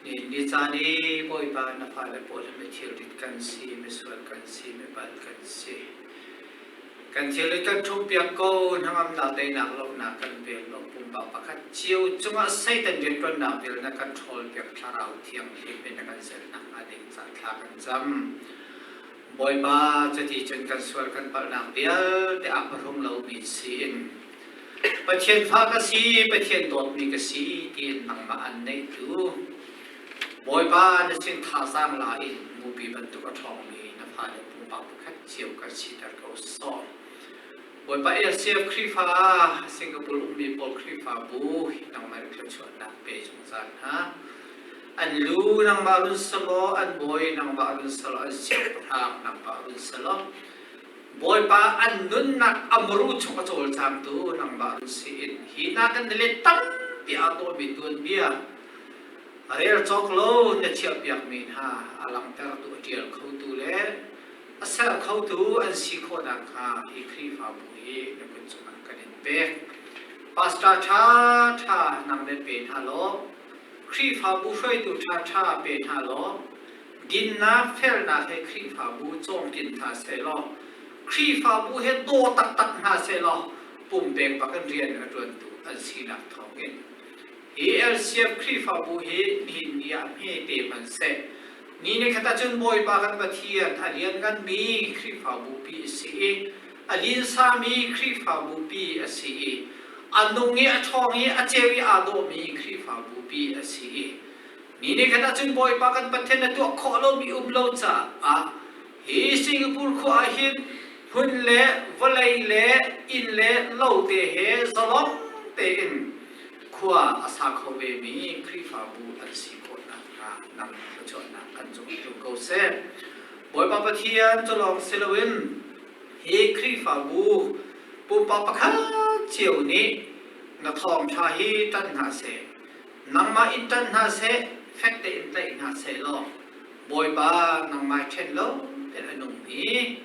Ni caan i Bawipa na fale pawl hi mithilrit kan si, misual kan si, mipalh kan si. Kan thilrit kan ṭhumhpiak ko, hnangamnak teinak lawmhnak kan pek lo. Pumpak pakhat cio cungah Satan rianṭuannak vial na kan ṭhawlpiak Thlarau Thianghlim in na kan zelh nakhnga ding ca thla kan cam. Bawipa, cuti cun kan sual kan palhnak vialte aa pahrum lomi si in Pathian fa ka si, Pathian dawtmi ka si tiin nangmah an neihtu Bawipa na sin thazaang la in mupi bantuk a ṭhawngmi na fale pumpak pakhat cio kan siter ko sawh. Bawipa LCF Khrihfa Singapore ummi pawl Khrihfabu nangmah nih thluachuahnak pe zungzal hna. An lu nangmah run selaw, an bawi nangmah run selaw, an siangpahrang nangmah run selaw, Bawipa an nunnak a muru chung a cawlcangtu nangmah run si in hi hna kan le tampi aa dawhmi tuanbia rel cawk lo na chiahpiakmi hna a langhtertu a ṭial khotu le a ser khotu an si khawh nakhnga hi Khrihfabu hi na kut cungah kan in pek. Pastor ṭha ṭha nang le pe hna law Khrihfabu hruaitu ṭha ṭha pe hna law Dinnak, felnak he Khrihfabu cawmkin hna sehlaw, Khrihfabu he daw taktak hna sehlaw, Pumpek bak in rian a ṭuantu an sinak thawngin hi LCF Khrihfabu hi nihin ni ah hmete hmanhseh ni ni khat ahcun Bawipa kan Pathian a liannganmi Khrihfabu pi a si i a linsami Khrihfabu pi a si i a nung i a ṭhawng i a ceu i aa dawhmi Khrihfabu pi a si i ni ni khat ahcun Bawipa kan Pathian na tuah khawh lomi um lo caah Hi Singapore khua ah hin hmun le vawlei le inn le lo te he zalong tein khua a sa kho vemi Khrihfabu an si khawh nakhnga nang thluachuahnak kan cung tlung ko seh. Bawipa Pathian cu lawng si loin hi Khrihfabu pumpak pakhat cio nih na thawngṭha hi ṭanh hna seh. Nangmah in ṭanh hna seh, fek tein tlaih hna seh law Bawipa nangmah ṭhen lo tein a nungmi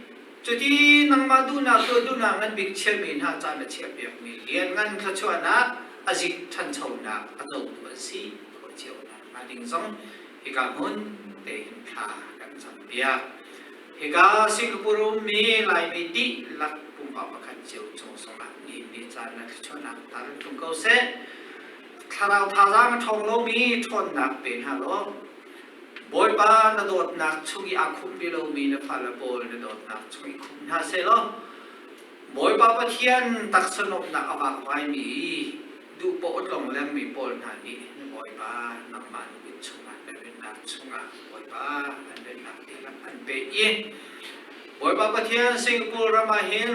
cuti nangmah duhnak tuah duhnak ngan bik chiahmi hna ca na chiahpiakmi lianngan thluachuahnak a zik ṭhanchonak a cotu an si khawh cio nakhnga ding zong hika hmun tein thla kan campiak. Hika Singapore ummi Laimi dihlak pumpak pakhat cio cung zongah nihin ni caan na thluachuahnak tar tlung ko seh. Thlarau thazaang a ṭhawng lomi ṭhawnnak pe hna law Bawipa na dawtnak chung i aa khumh rih lomi na fale pawl na dawtnak chung i khumh hna sehlaw Bawipa Pathian taksa nuamhnak a vakvaimi duh paoh a tlonglengmi pawl hna nih na Bawipa nangmah na kut chungah na rinnak chungah Bawipa an rinnak dihlak an pek i Bawipa Pathian Singapore ram ah hin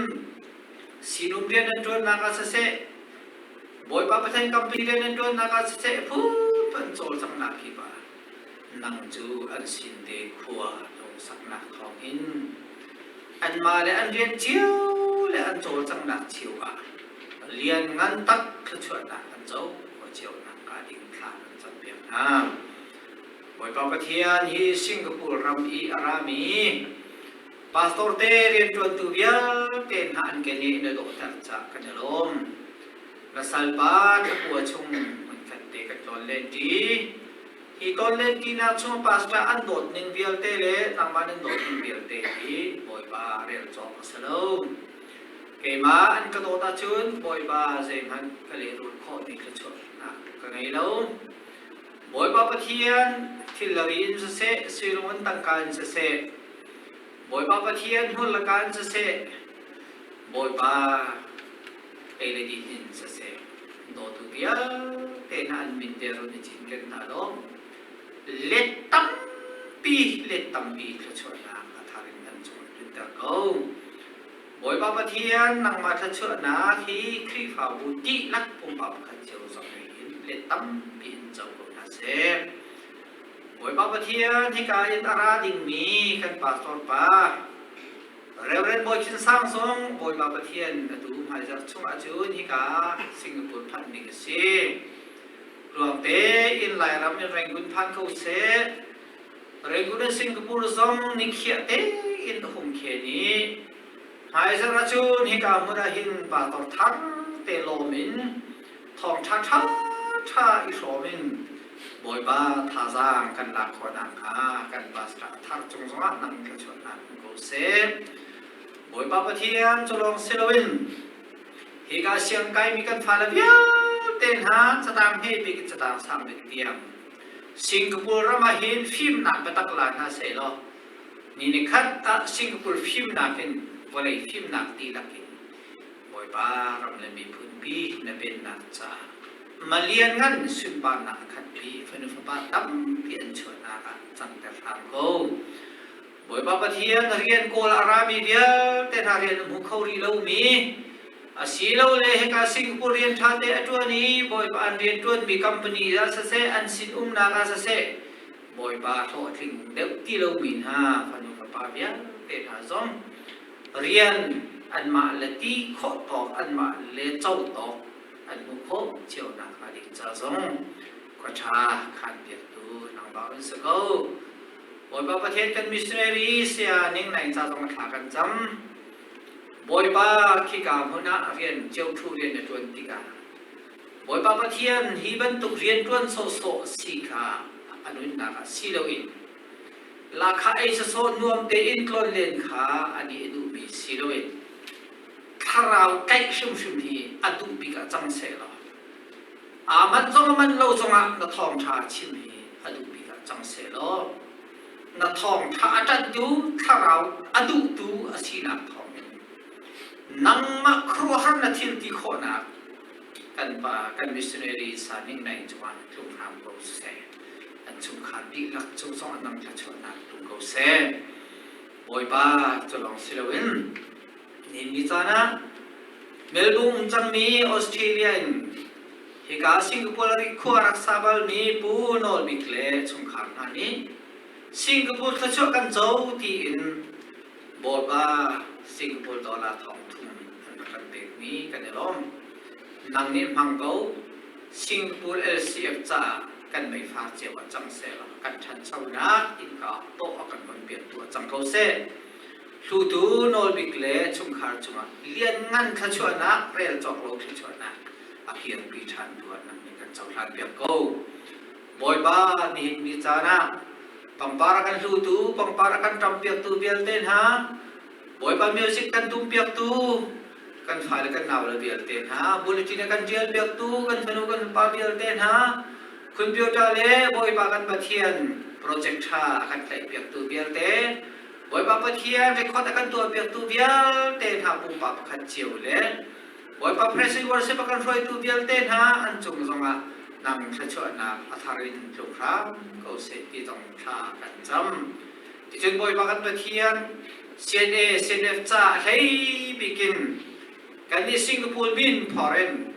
sinum rian an ṭuannak ah siseh Bawipa Pathian company rian an ṭuannak ah siseh phun an cawlcanghnak kip ah nang cu an sin te khua lungsaknak thawngin anmah le an rian cio le an cawlcanghnak cio ah lian ngan tak thluachuahnak an co khawh cio nakhnga ding thla kan campiak hna. Bawipa Pathian hi Singapore ram i a rami pastor te rianṭuantu vialte hna an kene in a dawhter caah kan i lawm. Na salpa thlakua chung hmunkhat te kan tlawn len ṭi. Hi tlawn len ṭinak chung pastor an dawt ning vialte le nangmah nan dawt ning vialte hi Bawipa rel cawk a si lo. Keimah an ka dawt ahcun Bawipa zeihmanh ka lehrul khawhmi thluachuahnak ka ngei lo. Bawipa Pathian thilri in siseh, suilung in tangka in siseh, Bawipa Pathian hmur le ka in siseh, Bawipa ei le din in siseh, dawtu vialte hna an min te run i cinken hna law, let tampi, let tampi thluachuahnak a thar in an cung tlunter ko. Bawipa Pathian nangmah thluachuahnak hi Khrihfabu dihlak pumpak pakhat cio zong in let tampi in co ko hna seh. Bawipa Pathian hika in a ra dingmi kan pastor pa Reverend Bawi Khin Sang zong Bawipa Pathian atu hmaizarh chungah cun hika Singapore phanh ding a si. Tluang tein Lairam in Rangoon phan ko seh. Rangoon in Singapore zong nikhiah tein a hung khen i hmaizarh ahcun hika hmun ah hin pastor thar te lawm in thawngṭha ṭhaṭha i hrawm in Bawipa thazaang kan lak khawh nakhnga kan pastor thar cung zongah nang thluachuahnak um ko seh. Bawipa Pathian cu lawng si loin hika siangkaimi kan fale vialte hna catang hme bik in catang sang bik tiang Singapore ram ah hin fimnak biatak la hna sehlaw ni ni khat ah Singapore fimnak in vawlei fimnak dihlak in Bawipa ram le miphun pi na pennak caah malianngan sunparnak a khatmi fanu fapa tampi an chuahnak ah cangter hram ko. Bawipa Pathian rian kawl a rami vialte hna rian a hmu kho rih lomi asilole hika Singapore rian ṭha te a ṭuan i Bawipa an rian ṭuanmi company ah siseh an sin umnak ah siseh Bawipa hlawhtling deuh ti lomi hna fanu fapa vialte hna zong rian anmah le ti khawh tawk anmah le co tawk an hmuh khawh cio nakhnga ding ca zong khua ṭha khaan piaktu nangmah an si ko. Bawipa Pathian kan missionary saya ning nai ca zong thla kan cam. Bawipa khika hmun ah rian cio-ṭhu rian na ṭuan tikah Bawipa Pathian hi bantuk rian ṭuan sawhsawh si kha a nunnak ah si loin lahkhah ei sawsawh nuam tein tlawn len kha a nih a duhmi si loin. thlarau tlaih hrimhrim hi a duh bik ah cang seh law aa manh zong a manh lo zongah na thawngṭha chim hi a duh bik ah cang seh law na thawngṭha a ṭanhtu thlarau a duhtu a sinak thawngin nangmah khuaruahhar na thil ti khawhnak kan pa kan missionary sa ning nai cungah tlung hram ko seh. An chungkhar dihlak cung zong nang thluachuahnak tlung ko seh. Bawipa cu lawng si loin nihin ni caan ah Melbourne um cangmi Australia in hika Singapore khua rak sa balmi Pu Nawl Bik le chungkhar hna nih Singapore thluachuah kan co tiin Bawipa Singapore dollar thong thum an rak kan pekmi kan i lawm. Nang nih hmang ko Singapore LCF caah kan meifar cio ah cang seh law kan ṭhanchonak innka tawh a kan on piaktu ah cang ko seh. Hlutu nawlbik le chungkhar cungah lianngan thluachuahnak rel cawk lo thluachuahnak a kirpi ṭhan tu ah nang nih kan cohlan piak ko. Bawipa nihin ni caan ah pangpar a kan hlutu, pangpar a kan ṭampiaktu vialte hna, Bawipa music kan tumpiaktu, kan fale kan naule vialte hna, bulletin a kan ṭialpiaktu kan fanu kan fapa vialte hna, computer le Bawipa kan Pathian project ṭha a kan tlaihpiaktu vialte, Bawipa Pathian record a kan tuahpiaktu vialte hna pumpak pakhat cio le Bawipa President worship a kan hruaitu vialte hna an cung zongah nang thluachuahnak a thar in tlung hram ko seh ti zong thla kan cam. Ticun Bawipa kan Pathian CNA CNF ca hlei bikin kan nih Singapore min foreign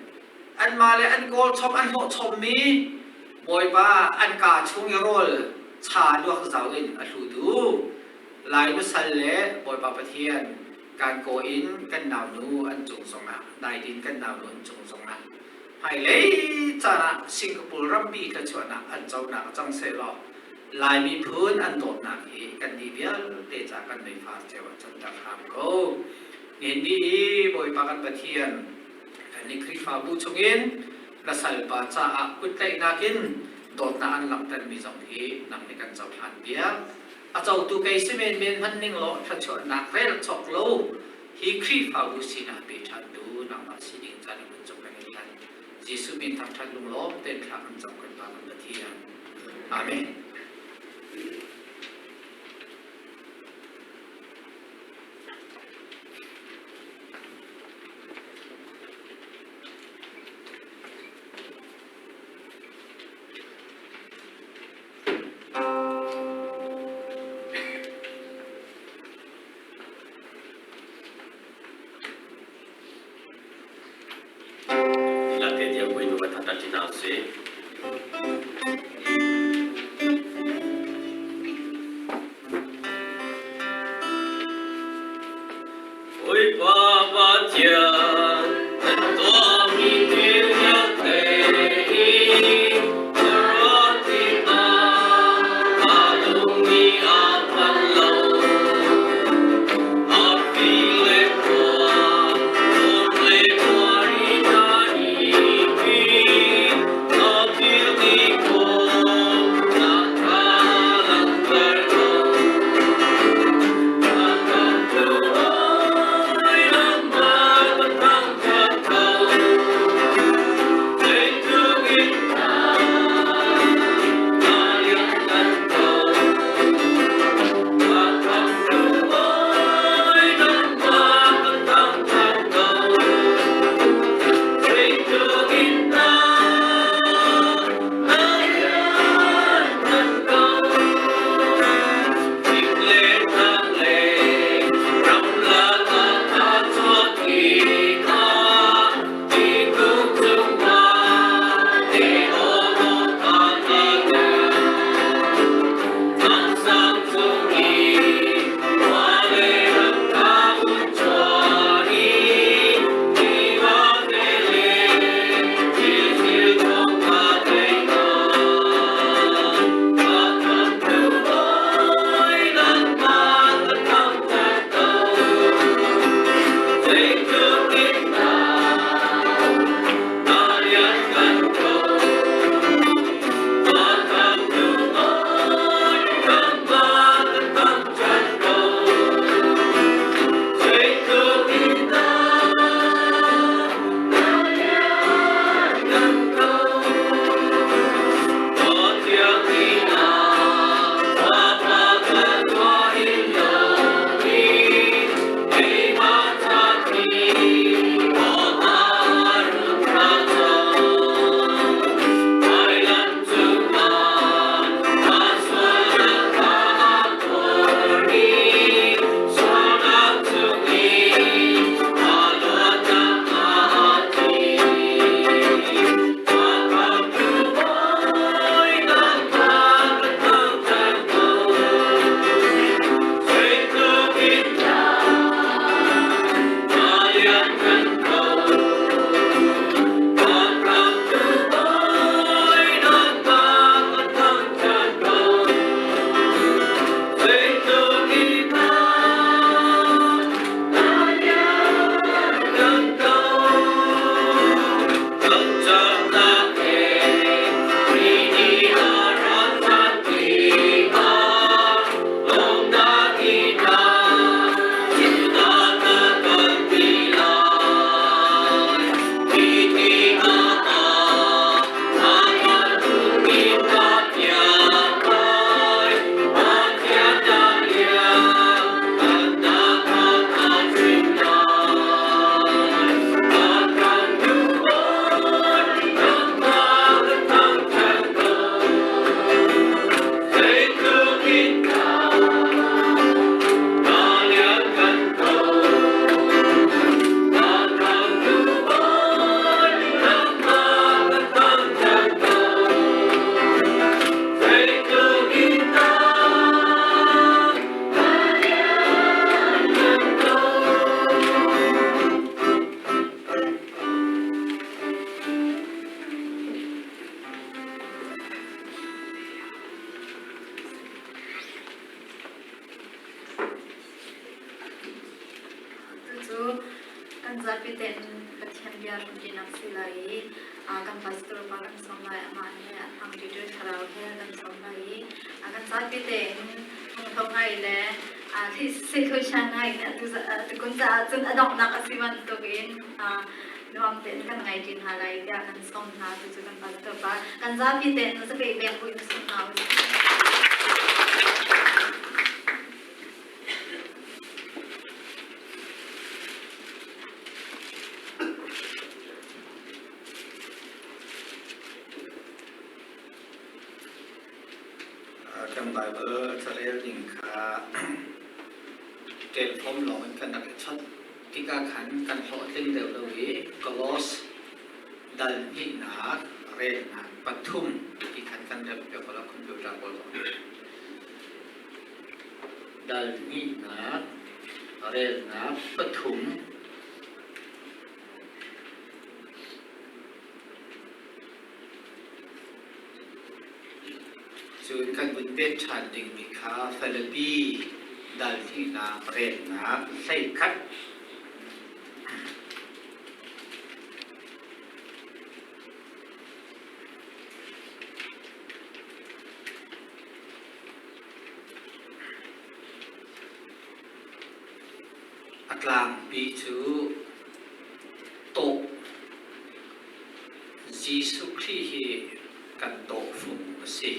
anmah le an kawl chom an hlawh chommi Bawipa an kaa chung i rawl cha luak zau in a hlutu Lai nusal le Bawipa Pathian kan kaw in kan naunu an cung zongah daidin kan naunu an cung zongah hmailei caan ah Singapore rampi thluachuahnak an conak cang sehlaw Lai miphun an dawtnak hi kan nih vialte ca kan meifar ceu ah canter hram ko. Nihin ni i Bawipa kan Pathian kan nih Khrihfabu chungin na salpa caah kuttlaihnak in dawtnak an langhtermi zong hi nang nih kan cohlan piak. A cotu kei si menmen hmanh ning law thluachuahnak rel cawk lo hi Khrihfabu sinah pe ṭhantu nangmah sining caan in cung kan in hlan. Jesuh min thangṭhat lunglawm tein thla kan cam kan Pa kan Pathian. Amen. Bawipa Pathian, kan tuahmi thil vialte hi na ruat tikah ka lung nih a phan lo. A fi le khua, dawr le khuari hna nih hin na thil ti khawhnak kha langhter ko. Kan zapi tein Pathian bia hrampinak si lai i kan pastor pa kan sawm lai, amah he a thang ṭiṭi thlarau he kan sawm lai i kan zapi tein hungtho ngai le seithuasia ngai in atu caah cun a donghnak a si bantukin nuam tein kan ngai ṭi hna lai tiah kan sawm hna. Cucu kan pastor pa kan zapi tein zapei bek buin sawm hna usih. Kan Baibal carel ding kha ṭelfawm lawng in kan rak i chawnh tikah khan kan hlawhtling deuh lo i Kolos dal hnihnak relnak pathum ti khan kan remh piak ko la computer pawl zong nih. Dal hnihnak relnak pathum Cun kan vun pek ṭhan dingmi kha Filipi dal hnihnak relnak 11. A tlangpi cu tawh. Jesuh Khrih hi kan tawhfung a si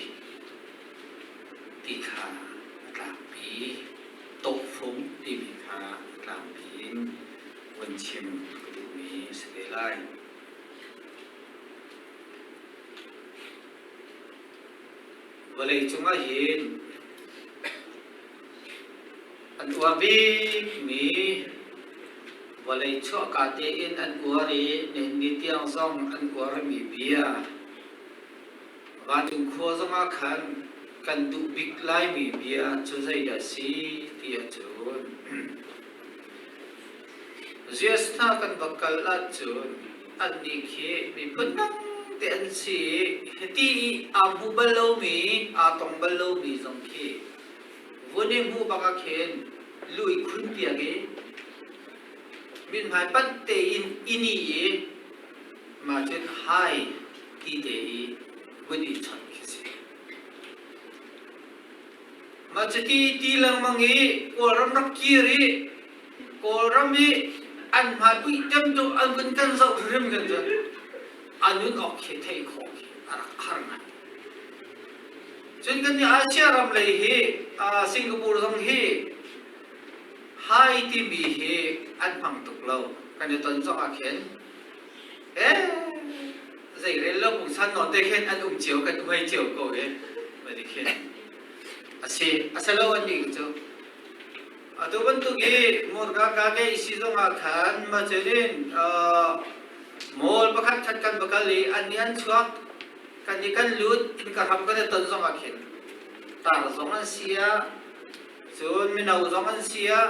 ti kha a tlangpi. Tawhfung timi kha a tlangpi in vun chim ka duhmi a si ve lai. Vawleicung ah hin an uar bikmi vawlei chuahka tein an uar i nihin ni tiang zong an uarmi bia vancung khua zongah khan kan duh bik laimi bia cu zeidah a si ti ahcun US hna kan va kal ahcun annih khi miphun dang te an si i hiti i aa hmu bal lomi, aa tong bal lomi zong khi vun i hmuh bak ah khin lu i khun piak i mithmai panh tein i ni i mah cun hai ti te i vun i chawnh khi si. Mah cuti ti lengmang i Kawlram rak kir i Kawlram i an hmai uih tem tu an vun kan zoh hrim kan cun a nun awk khi theih khawh khi a rak har ngai. Cun kan nih Asia ram lei hi Singapore zong hi hai timi hi an hmang tuk lo. Kan i ton zong ah khin eh zei rel lo pungsan nawn te khin an um cio kan uai cio ko i madi khin a si a si lo an nih cu Atu bantuk i murka ka ke si zongah khan macenin mawl pakhat khat kan va kal i an nih an chuak kan i kan lut in ka hram kan i ton zongah khin tar zong an si ah cun mino zong an si ah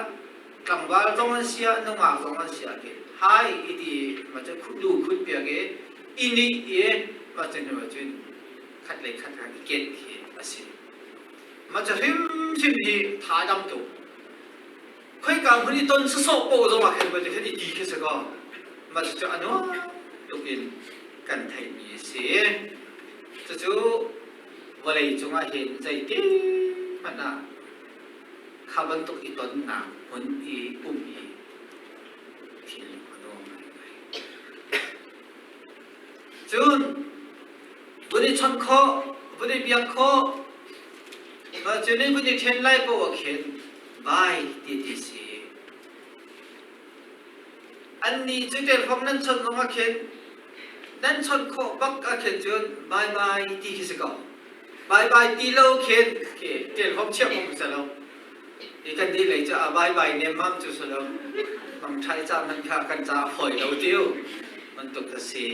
tlangval zong an si ah nungak zong an si ah khin hai i ti ma cu lu khut piak i i nih i ma cun ma cun khat le khat i ket khi a si. Mah cu hrimhrim hi tha dam tuk. Khoika hmun i ton sawsawh paoh zong ah khan khan i ti khi si kaw mah cucu a nuam tuk in kan theihmi a si. Cucu vawlei cungah hin zeitik hmanh ah kha bantuk i tonnak hmun i um hi thinlung a nuam ngaingai. Cun vun i chawnh khawh, vun i biak khawh, cun in vun i ṭhen lai paoh ah khin vai ti ti si. Annih cu telfom nan chawnh zong ah khin nan chawnh khawh bak ah khin cun bye bye ti khi si ko. Bye bye ti lo khin khi telfom chiah phung si lo. Hi kan nih lei cu a bye bye nemmam cu si lo. Mangṭhai ca hmanh kha kan ca a fawi lo tiu bantuk a si.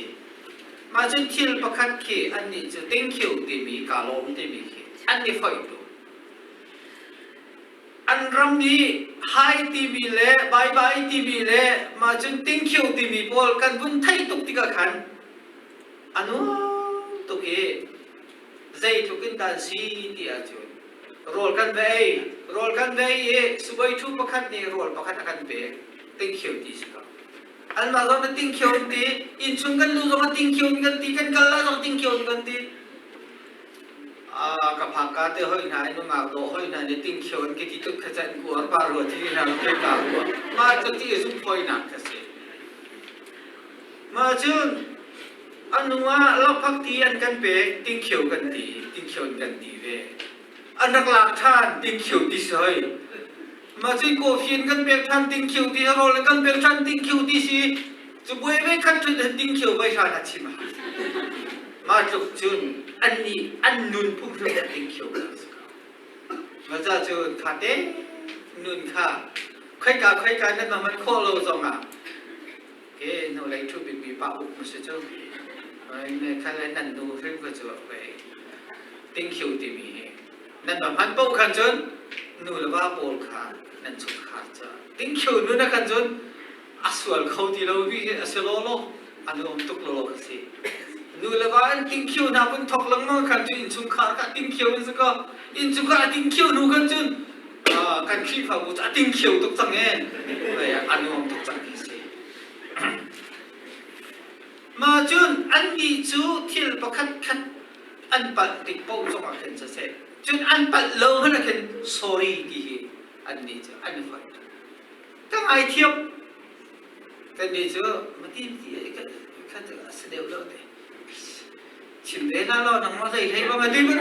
Mah cun thil pakhat khi annih cu thank you timi kaa lawm timi khi an i foih tu. An ram nih hi timi le bye bye timi le mah cun thank you timi pawl kan vun theih tuk tikah khan a nuam tuk i zeitluk in dah an si ti ahcun rawl kan va ei rawl kan va ei i sibawi ṭhu pakhat nih rawl pakhat a kan pek thank you ti si ko. Anmah zong na ting khio an ti. Innchung kan luh zong ah ting khio in kan ti. Kan kal lai zong ting khio in kan ti. Ka phak ka te hoi hna in nungak dawh hoi hna nih ting khio an ka ti tuk kha can kuar pa rua ti hna ke ka rua. Mah cu ti zumh fawinak kha si. Mah cun a nu ah lakphak ti an kan pek ting khio kan ti, ting khio in kan ti ve. An rak lak ṭhan ting khio ti si hoi. Mah cu kawfi in kan pek ṭhan ting khio ti rawl in kan pek ṭhan ting khio ti si. Cu buai ve khat cun ting khio vai hran a chim. Mah tluk cun an nih an nun phung hrim ting khio kan si ko. Mah ca cun kha te nun kha khoika khoika nan ma man khawh lo zong ah ke hnulei ṭhu bikmi pa uk ma si cu. Khan le nan nu hrim kha cu ting khio timi hi nan va hman paoh khan cun nu le va pawl kha nan chungkhar ca tingkhio nun ah khan cun a sual kho ti lo mi a si law law a nuam tuk law law si nu le va an tingkhio hna vun thok lengmang khan cun innchungkhar kha tingkhio in si ko innchungkhar a tingkhio hnu khan cun kan Khrihfabu cu a tingkhio tuk cang e a nuam tuk cang hi si mah cun annih cu thil pakhat khat an palh tik paoh zongah khin siseh cun an palh lo hmanh ah khin sorry ti hi annih cu an i foih. Ka ngaithiam. Kannih cu mati ti kha cu a si deuh lo te. Chim ve hna law nangmah zei hlei bang a ti ban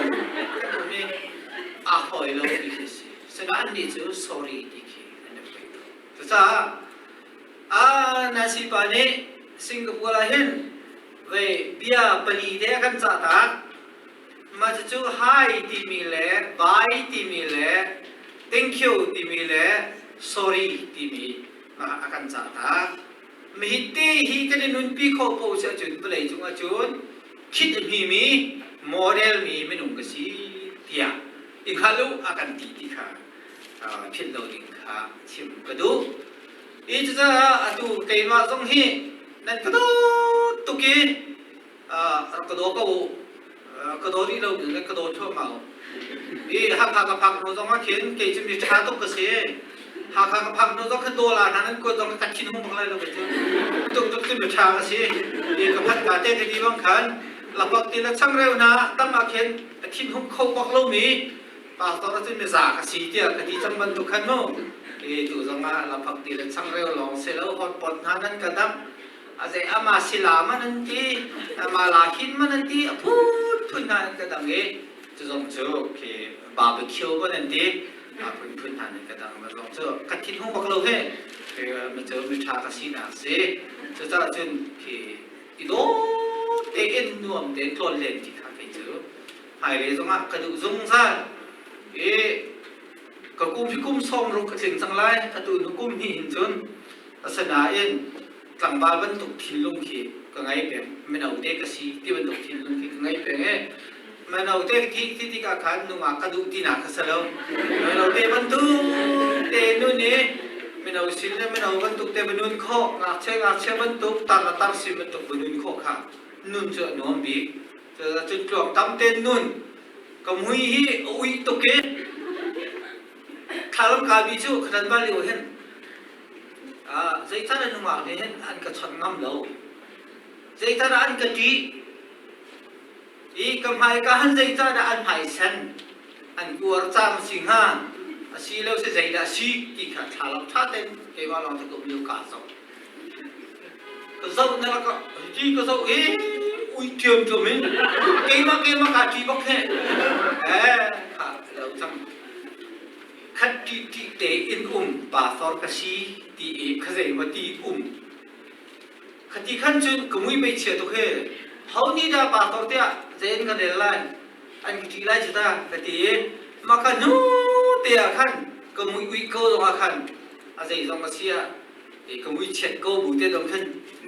kan um i aa hawi lo ti khi si. Sinain annih cu sorry ti khi an i foih. Cucaah ah Nancy pa nih Singapore ah hin Vei bia pali te a kan cah tak. Mah cucu hi timi le bye timi le thank you timi le sorry timi a kan cah tak. Mihi te hi kan i nunpi khawh ko si ahcun vawlei cung ahcun khit a hmimi model mi minung ka si tiah i hngal u a kan ti ti kha philh lo ding kha chim ka duh. I cucaah atu keimah zong hi nan ka dawt tuk i rak ka daw ko u. Ka daw rih lo nan ka daw thluahmah u. I Hakha ka phak hnu zong ah khin kei cu mi ṭha tuk ka si. Hakha ka phak hnu zong khan daw la hna nan kuat zong ka thin hung bak lai lo kei cu. Tuk tuk cu mi ṭha ka si. I ka phanh ka te ka ti bang khan lapak ti le changreu hna tam ah khin a thin hung kho bak lomi pastor cun miza ka si tiah ka ti cang bantuk khan mu i tu zong ah laphak ti le changreu lawng si lo hotpot hna nan ka dam a zei ama sila man an ti ama la hin man an ti a phun phun hna an ka dang i cu zong cu khi barbecue man an ti a phun phun hna nan ka dang ma zong cu ka thin hung bak lo he ma cu mi tha ka si nak si cucaah cun khi i dawt tein nuam tein tlawn len ti kha kei cu hmailei zongah ka duh zungzal i ka kum hi kum 60 ka tling cang lai atu nu kum hnih hin cun asinain tlangval bantuk thinlung khi ka ngei peng mino te ka si ti bantuk thinlung khi ka ngei peng e mino te ti ti tikah khan nungak ka duh tinak ka si lo mino te bantuk te nun i mino sin le mino bantuk te va nun khawh ngakchia ngakchia bantuk tar le tar sin bantuk va nun khawh kha nun cu a nuam bik Cun tluang tam tein nun ka mui hi a uih tuk i thlalam kai cu khadan va lio hin zeican an nungak nih hin an ka chawnh ngam lo. Zeican ah an ka ṭih i ka hmai ka han zeican ah an hmai sen an kuar cang si hnga asi lo si zeidah si ti kha thlalam ṭha tein keimah lawng te ka um lio ka zoh. Ka zoh na lak ti ka zoh i ui ṭiam ṭiam in keimah keimah kaa ṭi bak he eh kha lo cang khat ṭi ṭi te in um pastor ka si ti i kha zei maw ti um khati khan cun ka mui mei chia tuk he ho nih dah pastor tiah zei in ka rel lai an ka ṭi lai cu ta ka ti i mah kha hnu te ah khan ka mui ui ko zong ah khan a zei zong a si ah ka muichiat ko bu te dong khan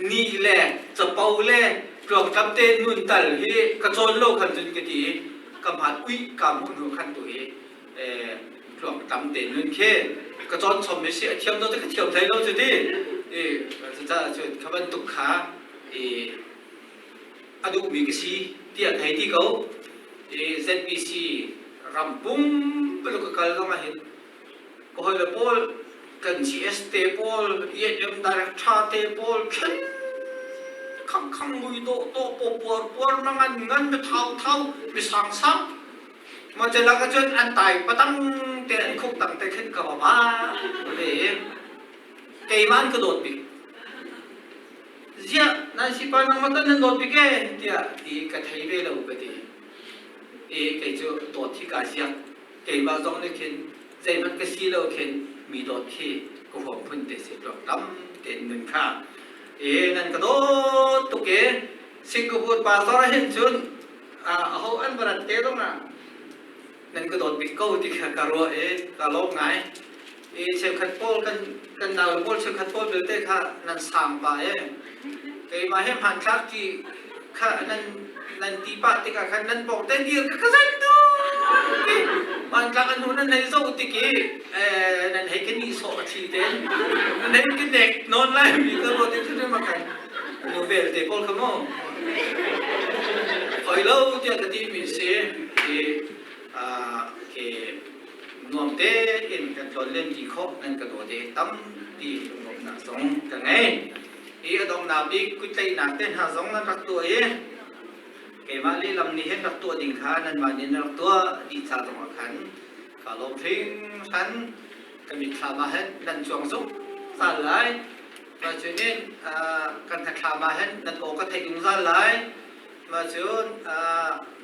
ni le capo le tluangtlam te nun tal hi ka cawn lo khan cun ka ti i ka hmaan ui ka hmuh hnu khan tu hi tluangtlam te nun khi ka cawn chom mi si a thiam lo te ka thiam hlei lo cu ti i cucaah cun kha bantuk kha i a duhmi ka si tiah ka hei ti ko i ZBC ram pum ka kal zong ah hin ka hawile pawl. Kan GS te pawl, EM director te pawl khen khang khang mui dawh dawh paw puar puar na ngan ngan mi thau thau mi sang sang ma che lak ahcun an tai patang te an khuk tang te khin ka va ba ve keimah an ka dawt bik ziah nan si pa nang matan nan dawt bik e tiah ti ka thei ve lo ka ti e kei cu dawt hi ka ziak keimah zong nih khin zeihmanh ka si lo khin mi dawt khi ka huam phun te si tuak tam tein nun kha e nan ka dawt tuk e Singapore pastor hin cun aho an barat te zong ah nan ka dawt bik ko ti kha ka ruah i ka lawm ngai i cheukhat pawl kan kan nau pawl cheukhat pawl belte kha nan sang pa e keimah he hmanthlak ti kha nan nan ti pah tikah khan nan pawng te dir ka ka zan tu ti hmanthlak an hnu nan hei zoh tik i nan hei ka nih sawh a thli te nan hei ka nek nawn lai mi ka ruat i thil ma khan nu vel te pawl kha mu oi lo tiah ka ti mi si i ke nuam te in kan tlawn len ti khawh nan ka daw te tampi lunglawmhnak zong ka ngei. I a donghnak bik kuttlaihnak te hna zong nan rak tuah i keimah lehlam nih hin rak tuah ding kha nanmah nih nan rak tuah dih ca zongah khan ka lawm hringhran. Ka mitthlam ah hin nan cuang zungzal lai. Mah cu nih kan hnathlam ah hin nan aw ka theih zungzal lai. Mah cun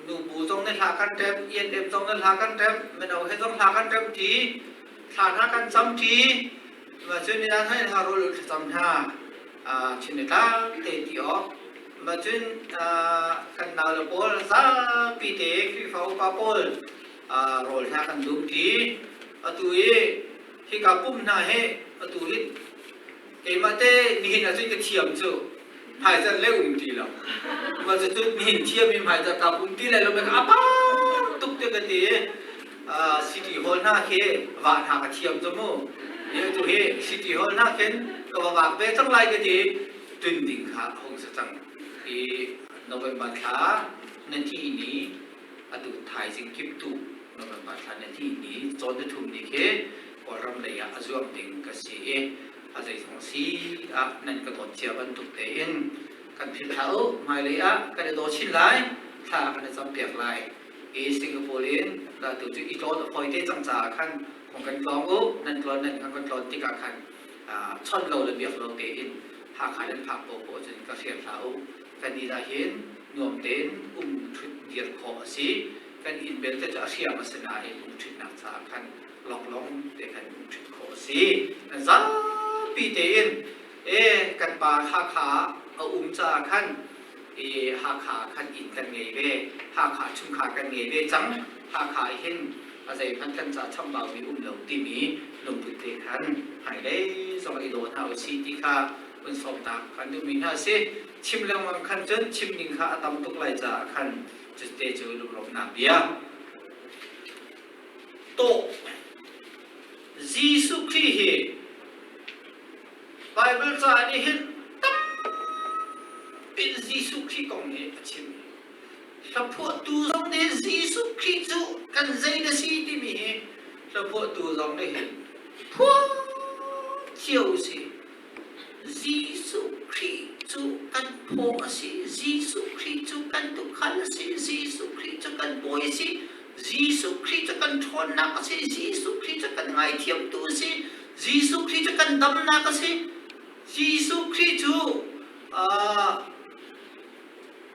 nubu zong nih hla kan ṭemh, ENM zong nih hla kan ṭemh, mino he zong hla kan ṭemh ṭi, thla hna kan cam ṭi. Mah cun nilan hai hla rawl thlacam hna chin le tlang te ti awk. Mah cun kan nau le pawl zapi te Khrihfa upa pawl rawl hna kan dum ṭi. Atu i hika pum hna hi atu hi keimah te nihin ahcun ka thiam cu hmaizarh le um ti lo mah cucu nihin thiam i hmaizarh ka um ti lai lo ka apa tuk te ka ti city hall hna khi vah hna ka thiam cu mu tu hi city hall hna khin ka va vak ve cang lai ka ti tun ding kha hung sa cang i November thla nan thi ni atu thaizing kip tu November thla na thi ni cawn na thum ni khi Kawlram lei ah a zuam ding ka si i a zeizong si ah nan ka dawt cia bantuk tein kan philh hlah u hmailei ah kan i daw chin lai thla kan i campiak lai i Singapore in tu cu i tlawn a fawi te cang caah khan hung kan tlawng u nan tlawn nan kan kan tlawn tikah khan chawnh lo le biak lo tein Hakha nan phak poah cun ka hrial hlah u kan inn ah hin nuam tein um ṭhut dir khawh a si kan inn belte cu a hriam a si nain um ṭhutnak caah khan loklong te khan um ṭhut khawh a si. Zapi tein e kan pa Hakha a um caah khan e Hakha khan inn kan ngei ve Hakha chungkhar kan ngei ve cang Hakha hin a zeihmanh kan ca chambaumi um lo timi lungput te khan hmailei zong i daw hna usih ti kha hun sawmnak kan duhmi hna a si. Chim lengmang khan cun chim ding kha a tam tuk lai caah khan cutte cu lunglawmhnak bia. Tawh Jesuh Khrih hi Bible ca nih hin tampi Jesuh Khrih kong hi a chim. Hlaphuahtu zong nih Jesuh Khrih cu kan zei na si timi hi hlaphuahtu zong nih hin phuah cio si. Jesuh Khrih cu kan phaw a si. Jesuh Khrih cu kan tuukhal a si. Jesuh Khrih cu kan bawi a si. Jesuh Khrih cu kan ṭhawnnak a si. Jesuh Khrih cu kan ngaithiamtu a si. Jesuh Khrih cu kan damnak a si. Jesuh Khrih cu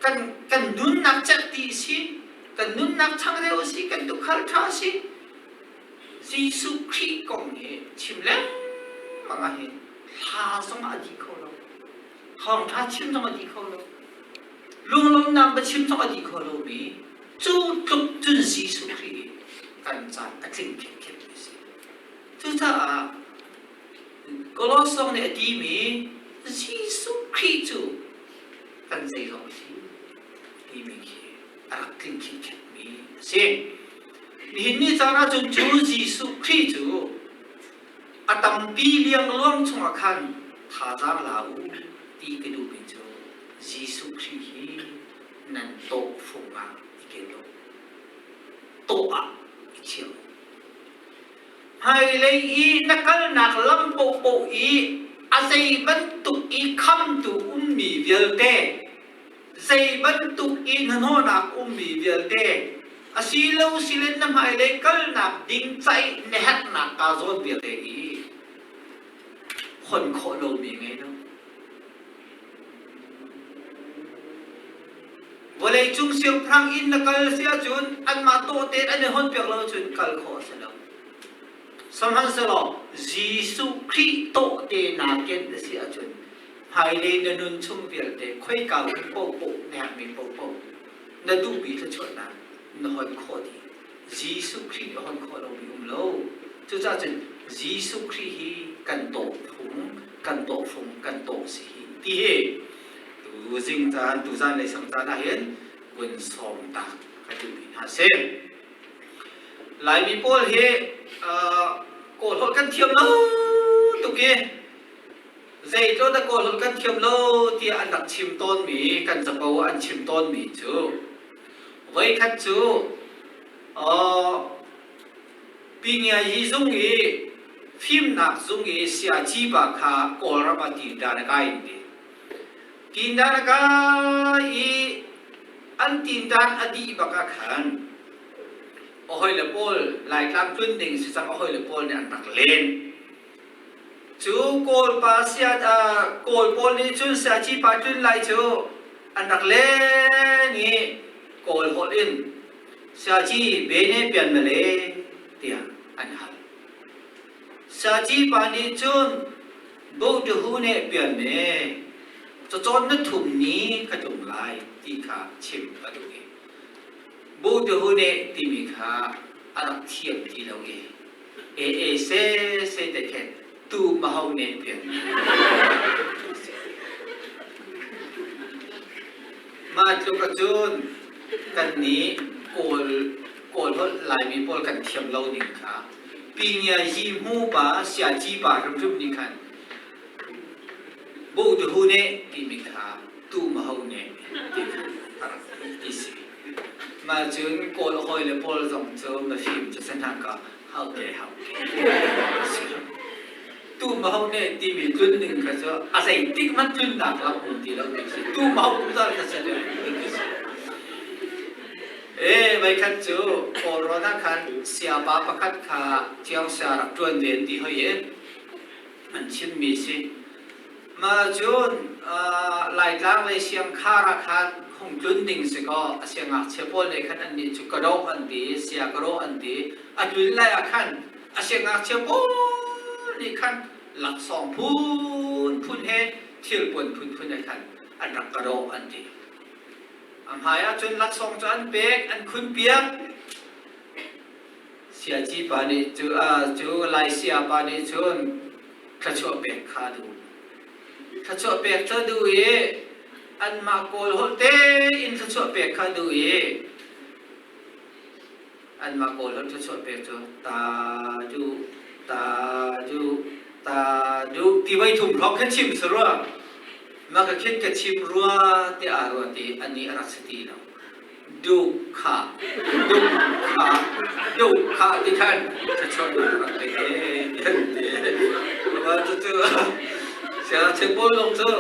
kan kan nunnak cerhti a si. Kan nunnak changreu a si. Kan tuukhal ṭha a si. Jesuh Khrih kong hi chim lengmang ahhin hla zong a dih kho lo. Thawngṭha chim zong a dih kho lo. Lunglawmhnak biachim zong a dih kho lomi cu tluk cun Jesuh Khrih hi kan caan a tling khitkhet a si. Cucaah Kolosong nih a timi Jesuh Khrih cu kan zeizong a si timi khi a rak tling khitkhetmi a si. Nihin ni caan ahcun cu Jesuh Khrih cu a tampi liangluang chungah khan thazaang la u ti ka duhmi cu Jesuh Khrih hi nan tawhfung ah i ken u. Tawh ah i chia u. Hmailei i na kalnak lam paohpaoh i a zei bantuk i khamtu ummi vialte, zei bantuk i hnahnawhnak ummi vialte, asilo silen na hmailei kalnak ding caih na herhnak kaa zawn vialte i hon khawh lomi ngei lo. Vawleicung siangpahrang inn na kal si ahcun anmah tawhte an i hawnpiak lo cun kal khawh a si lo. Sihmanhsehlaw Jesuh Khrih tawhte nakin a si ahcun hmailei na nun chung vialte khoika hmun paohpaoh na herhmi paohpaoh na duhmi thluachuahnak na hon khawh dih. Jesuh Khrih nih a hon khawh lomi um lo. Cucaah cun Jesuh Khrih hi kan tawhfung, kan tawhfung, kan tawh si hi ti hi tu zing caan, tu zan lei sang caan ah hin vun sawm tak ka duhmi hna si. Laimi pawl hi Kawl holh kan thiam lo tuk i zeitluk dah Kawl holh kan thiam lo tiah an rak chim tawnmi, kan capo ah an chim tawnmi cu voikhat cu Pingiayi zung i fimnak zung i siaci pa kha Kawlram ah tindan a kai an ti. Tindan a kai i an tindan a dih bak ah khan a hawile pawl Laitlang tlun ding si cang a hawile pawl nih an rak len. Cu Kawlpa sia Kawl pawl nih cun siaci pa tlun lai cu an rak len i Kawl holh in Saci bene pian male tiah an hal. Saci pa nih cun Bohtuhu ne pian me cacawn na thum ni ka tlung lai ti kha chim a duh i Bohtuhu ne timi kha a rak thiam ti lo i e e se se te khen tu maho ne pian. Mah tluk ahcun kannih Kawl Kawl holh Laimi pawl kan thiam lo ning kha Pingia Yi Hmu pa Siaci pa hrimhrim nih khan Bohtuhu nih timi kha tu maho nih ti kha a rak ti si. Mah cun Kawl hawile pawl zong cu mafim cu si hna ka hauke hauke si. Tu maho nih timi tlun ning kha cu a zeitik hmanh tlunnak lam um ti lo ding si. Tu maho zungzal kha si ding si. E voikhat cu Kawlrawn ah khan siapa pakhat kha thiangsia rak ṭuan ve an ti hoi i an chimmi si. Mah cun Laitlang lei siangkhar ah khan hung tlun ding si kaw a siangngakchia pawl nih khan annih cu ka rawh an ti, sia ka rawh an ti. A tlun lai ah khan a siangngakchia pawl nih khan laksawng phunphun he thilpuan phunphun he khan an rak ka rawh an ti. A hmai ah cun laksawng cu an pek, an khunpiak. Siaci pa nih cu, cu Lai sia pa nih cun thluachuah pek kha a duh. Thluachuah pek cu a duh i anmah Kawl holh tein thluachuah pek kha a duh i anmah Kawl holh thluachuah pek cu ta duh, ta duh, ta duh ti voi thum hrawng kha chim si rua. Mah ka khin ka chim rua ti aa ruat i anih a rak si ti lo. Duhkhah, duhkhah, duhkhah ti khan thluachuahnak rak pe an ti. Mah cucu siangngakchia pawl zong cu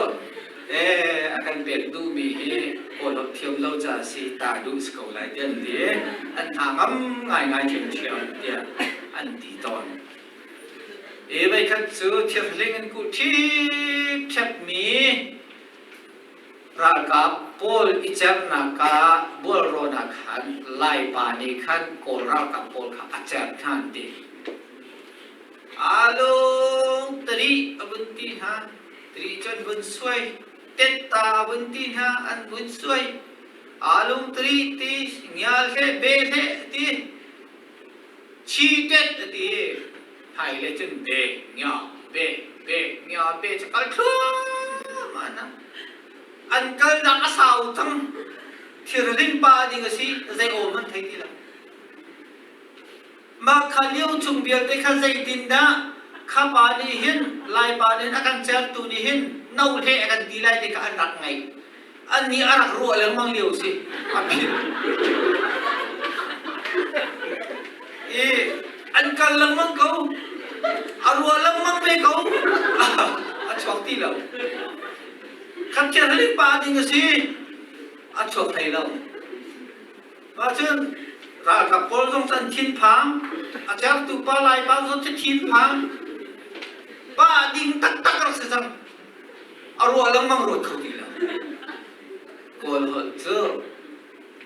eh a kan pek duhmi hi kawl holh thiam lo ca si ta duh si ko lai ti an ti. An hna ngam ngaingai ṭhiamṭhiam tiah an ti tawn. E voikhat cu thirhling in kuh ṭhipṭhepmi Ralkap pawl i cernak ah bualrawn ah khan Laipa nih khan Kawl ralkap pawl kha a cerh hna an ti. Aa lung tari a vun ti hna, tari cu an vun suai, tetta a vun ti hna, an vun suai. Aa lung tari ti, ngial hleh, be hleh ti, chi tet a ti. Hai le cun be, ngia, be, be, ngia, be cu kal thluahmah na. An kalnak a sau cang. Thirling pa ding a si, zei aw hmanh thei ti lo. Mah kha lio chung vialte kha zeitindah kha pa nih hin Laipa nih a kan certu nih hin no hle a kan ti lai ti kha an rak ngaih. Annih a rak ruah lengmang lio si a philh. I An kal lengmang ko. A rua lengmang ve ko. A chuak ti lo. Khat thianghlim pa ding a si. A chuak hlei lo. Mah cun ralkap pawl zong cu an thinphang. A certu pa lai pa zong cu thinphang. Pa ding taktak rak si cang. A ruah lengmang ruat kho ti lo. Kawl holh cu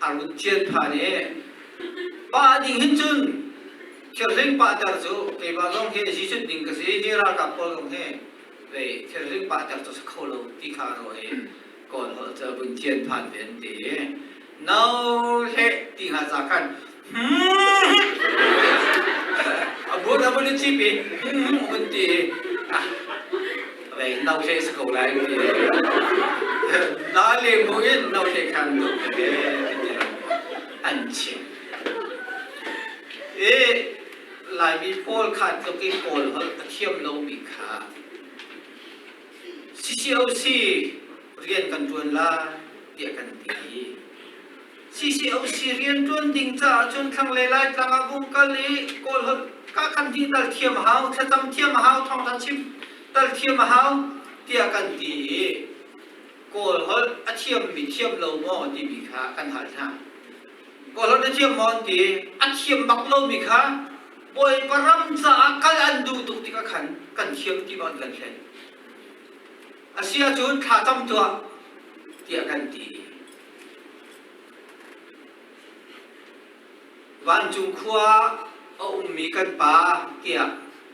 a run thian phan i pa ding hin cun thirhling pahter cu keimah zong hi Jesuh ding ka si hi ralkap pawl zong hi vei thirhling pahter cu si kho lo ti kha ruah i Kawl holh cu vun thian phan ve an ti i no hleh ti hnga ca khan a bun a bun i cip i vun ti i vei no hleh si ko lai ti na le mu in no hleh khan tu an chim i Laimi pawl kha tluk i Kawl holh a thiam lomi kha CCOC rian kan ṭuan lai tiah kan ti. CCOC rianṭuan ding caah cun thlanglei Laitlang ah vung kal i Kawl holh kahkhan hnih tal thiam a hau, thlacam thiam a hau, thawngṭha chim tal thiam a hau tiah kan ti i Kawl holh a thiammi thiam lo maw timi kha kan hal hna. Kawl holh na thiam maw an ti. A thiam bak lomi kha Bawipa ram caah kal an duh tuk tikah khan kan thiam ti bak an kan hlen. A si ahcun thla cam tuah tiah kan ti. Vancung khua a ummi kan pa tiah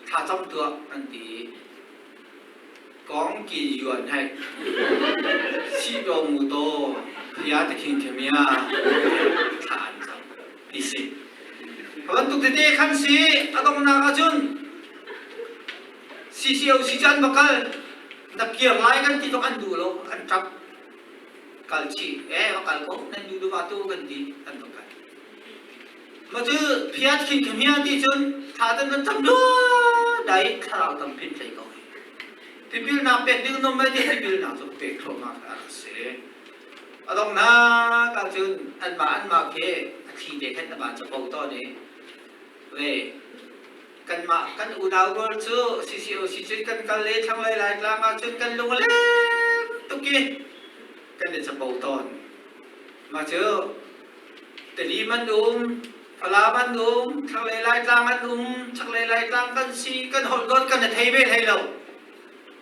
thlacam tuah an ti. Kong ki yuan hai si do mu to phia te khing khemia thla an cam ti si. Bantuk tete khan si a dongnak ahcun CCO si can bakal na kir lai kan ti tok an duh lo an ṭap. Kal chih eh va kal ko nan duh duh tu kan ti kan va kal ma cu phiat khin khmia ti cun thla tan kan cam dai thlarau tam pin tlei ko tipil nak pek ding nom mai ti tipil nak cu pek thluahmah kha a si adong nak ah cun anmah anmah khi a thli te khan ama capo to ni ve kanmah kan unau rual cu CCOC cun kan kal le thlanglei Laitlang ah cun kan lung a leng tuk i kan i capo tawn. Mah cu Tedim an um, Falam an um, thlanglei Laitlang an um, chaklei Laitlang kan si, kan holh dawt kan i thei ve hlei lo.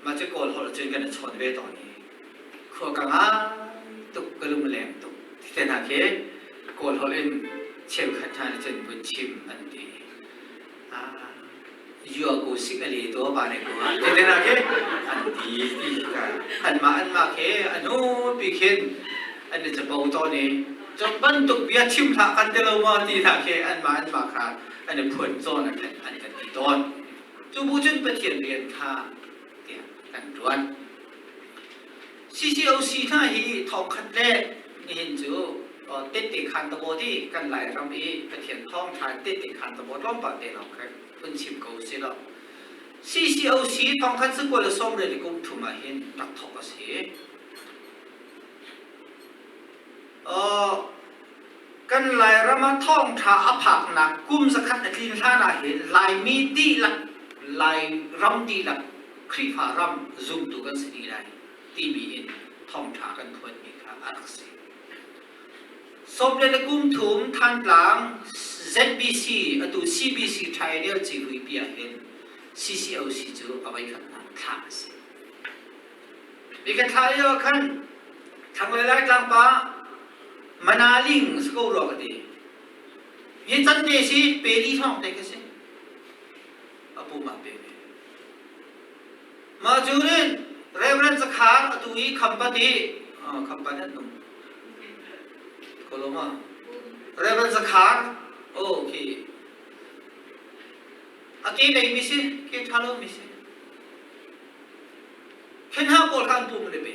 Mah cu Kawl holh cun kan i chawn ve tawn i khua ka ngai tuk, ka lung a leng tuk. Ti hna khi Kawl holh in cheukhat hna nih cun vun chim an ti. Yua ko sik a le to ba ne ko te te na ke an ti ti ka anmah anmah ke anu pi khin an i capo to ni cun bantuk bia chim hlah kan te lo ma ti hna ke anmah anmah kha an i phuan zawn an an kan ti tawn cu bu cun Pathian rian kha tiah kan ṭuan CCOC hna hi thawngkhat le nihin cu tette khan tabo ti kan Lairam i Pathian thawngṭha tette khan tabo tlawmpal te lawng kha hun chim ko si law CCOC thawngkhat sakua le sawmriat i kum thum ah hin rak thawk a si. Kan Lairam ah thawngṭha a phaknak kum zakhat a tlin hlan ah hin Laimi dihlak Lairam dihlak Khrihfa ram zumtu kan si dih lai timi in thawngṭha kan phuanmi kha a rak si. Sawmle le kum thum Thantlang ZBC atu CBC Triennial Civuipi ah hin CCOC cu a voikhatnak thlah a si. Hi ka thlah lio ah khan thlanglei Laitlang pa Manaling si ko rua ka ti. Hi can te si peli hrawng te khi si. A pum ah pe ve. Mah cu rin Reverend Zakhar atu i Khampat i Khampat an um. Koloma. Reverend Zakhar oh khi a ke nei mi si ke ṭha lo mi si. Khenha pawl kha an pum le pe.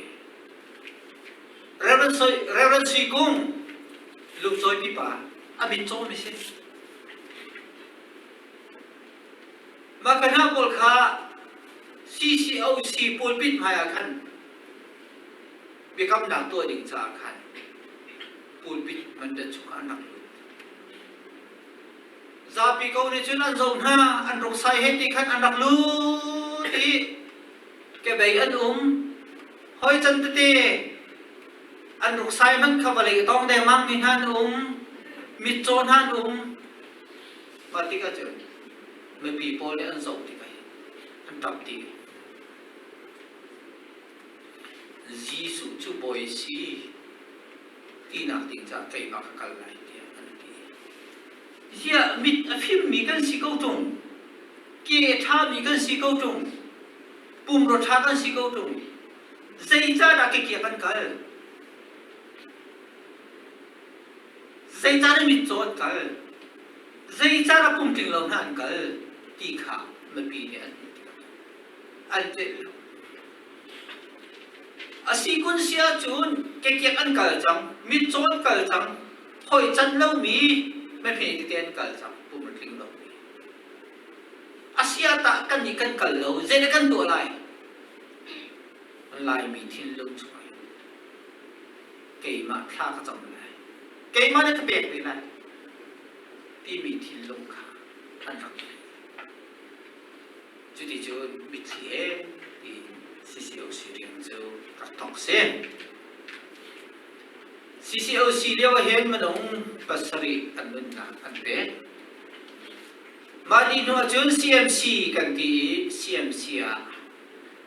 Reverend Soi Reverend Sui Kung lungcawi pipa a mit caw mi si. Mah khenha pawl kha CCOC pulpit hmai ah khan biakamnak tuah ding caah khan pulpit mandat chungah an rak lut. Zapi ko nih cun an zoh hna, an ruksai he ti khan an rak lut i kebei an um. Hoi can tete an ruksai hmanh kha vawlei a tawng dengmang mi hna an um, mitcaw hna an um. Mah tikah cun mipi pawl nih an zoh tikah hin an ṭap dih. Jesuh cu bawi a si tinak ding caah keimah ka kal lai tiah an ti. Ziah mit a fimmi kan si ko ṭung, ke a ṭhami kan si ko ṭung, pumrua ṭha kan si ko ṭung, zeicahdah kekiak kan kal? Zeicahdah mitcaw an kal? Zeicahdah pumtling lo hna an kal? ti kha mipi nih an hmuh tikah an celh lo. A si kun si ahcun kekiak an kal cang, mitcaw an kal cang, hoi can lomi mehme tete an kal cang, pum a tling lomi. A si ah tah kannih kan kal lo, zeidah kan tuah lai? Laimi thinlung chungah hin keimah thla ka cam lai, keimah nih ka pek ve lai timi thinlung kha an rak ngei. Cuticun mitthli he tiin CCOC rian cu rak thawk si. CCOC lio ah hin minung pasarih an nunnak an pek. Mah ni hnu ahcun CMC kan ti i CMC ah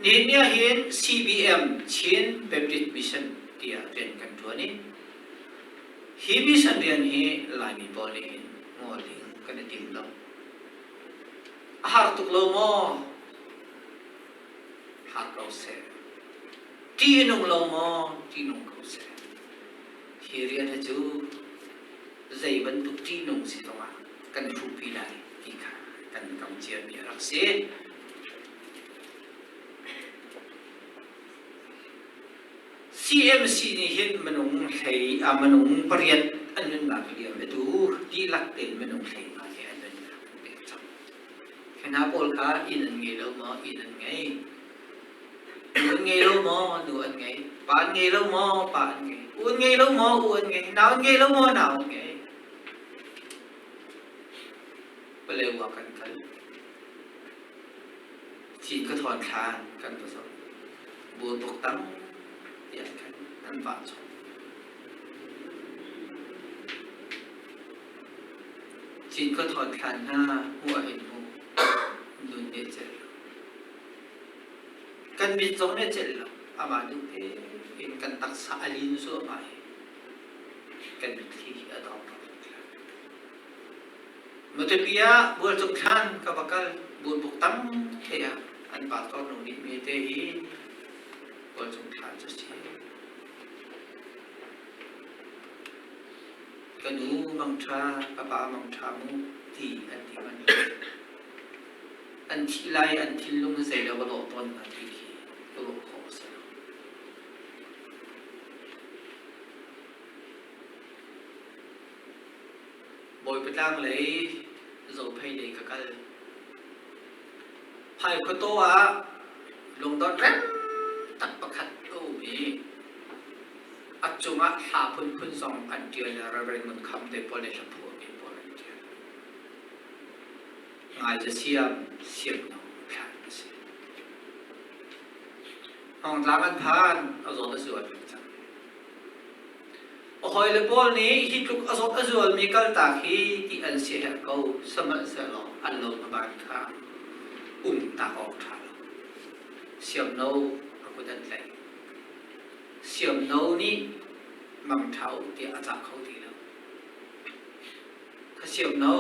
nihin ni ah hin CBM Chin Baptist Mission tiah rian kan ṭuan i hi mission rian hi Laimi pawl nih hin ngol ding kan i tim lo. A har tuk lo maw? Har ko seh. Ṭih a nung lo maw? Ṭih nung ko seh. Hi rian hi cu zei bantuk ṭihnung si zongah kan hruhpi lai ti kha kan kam ciami a rak si. CMC nih hin minung hlei a minung pariat an nunnak liam atu dihlak tein minung hlei nga nih an nunnak an pek cang. Hi hna pawl kha inn an ngei lo maw? Inn an ngei. Nu an ngei lo maw? Nu an ngei. Pa an ngei lo maw? Pa an ngei. U an ngei lo maw? U an ngei. Nau an ngei lo maw? Nau an ngei. Palewa kan kal. Cin ka thawn thlan kan va zoh. Burbuk tang tiah khan an vah chom. Cinkhua thawn thlan hna hmuh ah hin mu nun nih a celh lo. Kan mit zong nih a celh lo. Amah duh tein kan taksa a lin zuahmah i kan mitthli hi a dong bak lo. Matupi ah Bualcung thlan ka va kal burbuk tam te ah an pastor nu nih mi te hi Bualcung thlan cu si. Ka nu mangṭha, ka pa mangṭha mu ti an ti manh lo. An thih lai an thinlung hi zei lo ka lawh tawn hna ti khi ka ruah khawh a si lo. Bawipa tlang lei Zophei lei ka kal. Phaikhuataw ah lungdot rem tak pakhat a um i a cungah hla phunphun zong an ṭial i Reverend Ngun Kham te pawl nih hlaphuahmi pawl an ṭial. Ngai siam siam no thlan a si. Hmawngtlang an phan, a zawt a zual bik cang. A hawile pawl nih hi tluk a zawt a zualmi kaltak hi ti an siaherh ko, sihmanhsehlaw an lo hmaban kha um tak awk ṭha lo. Siamno a kut an tlaih. Siamno nih mangṭha u tiah a cah kho ti lo. Ka siamno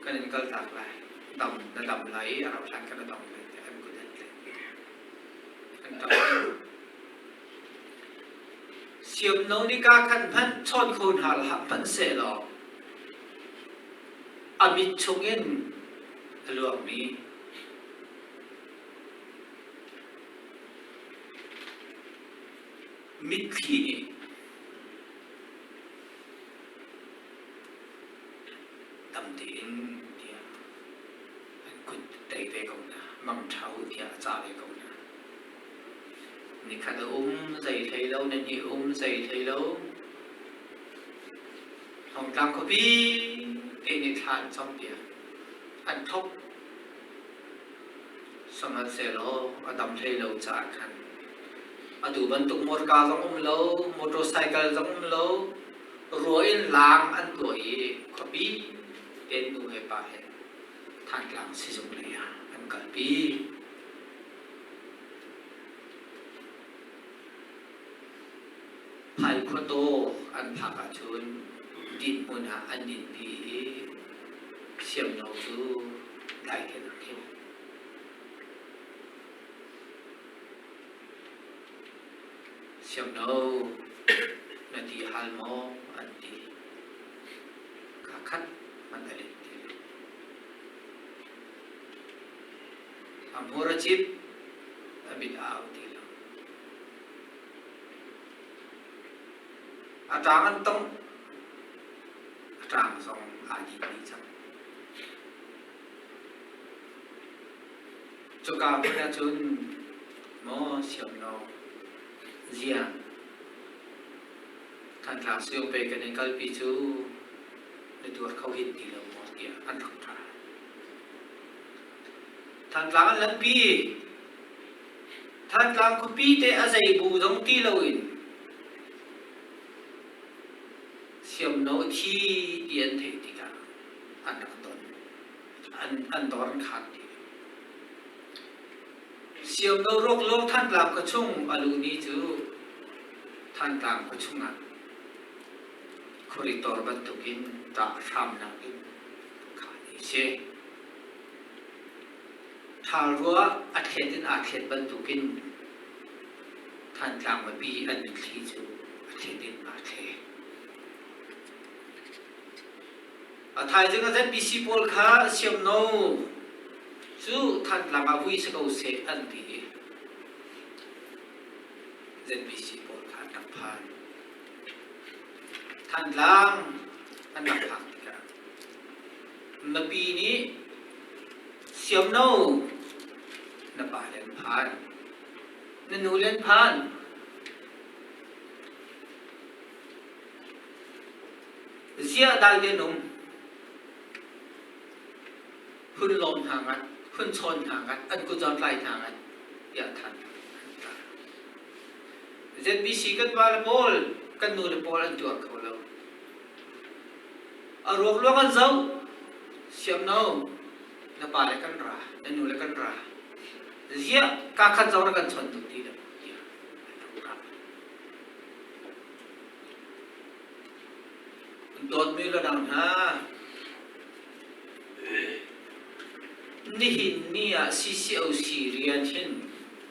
kan in kaltak lai, dam na dam lai i a rauh hlan kan na dam lai tiah an kut an tlaih. An ṭap. Siamno nih kaa khat hmanh chawn kho hna hlah hmanhsehlaw a mit chungin a luangmi mitthli nih dam tein tiah an kut tei ve ko hna, mangṭha u tiah a cah ve ko hna. Nikhat a um, zei hlei lo, nihnih a um, zei hlei lo. Hmawngtlang khuapi te nih thla an cam piak. An thok. Sihmanhsehlaw a dam hlei lo caah khan atu bantuk motorka zong um lo, motorcycle zong um lo, rua in laang an tuah i khuapi tein nu he pa he Thantlang sizung lei ah an kalpi. Phaikhuataw an phak ahcun dinhmun ah an dinpi i siamno cu dai tein an him. Siamno na ti hal maw an ti. Ka khat hmanh a let ti lo. A hmur a cip, a mit a au ti lo. A ṭang an tongh, a ṭang zong aa din dih cang. Cuka hmun ahcun maw siamno zia Thantlang siung pei kan in kalpi cu na tuar kho hin ti lo maw tiah an rak ṭha. Thantlang an lanpi. Thantlang khuapi te a zei bu zong ti loin siamno thi ti an theih tikah an rak ton. An, an dor an khan ti. Siamno ruak lawng Thantlang khua chung a luh ni cu Thantlang khua chungah khuari tor bantukin ṭah hramnak in kha ni si. Ṭhalrua a thlet in aa thlet bantukin Thantlang mipi an mitthli cu a thlet in aa thle. A thaizing ah ZBC pawl kha siamno cu Thantlang ah vui si ko seh an ti i ZBC pawl kha an rak phan. Thantlang an rak phak tikah Mipi nih siamno na pa le an phan, na nu le an phan. Ziah dai te nung hun lawm hna ngat, hun chawn hna ngat, an kut zawn tlai hna ngat tiah than an tla. ZBC kan pa le pawl, kan nu le pawl an tuar kho lo. A ruak luang an zoh. Siamno, na pa le kan ra, na nu le kan ra. Ziah ka khat zong na kan chon tuk ti lo tiah an rak ra. Dawtmi le dang hna, nihin ni ah CCOC rian hin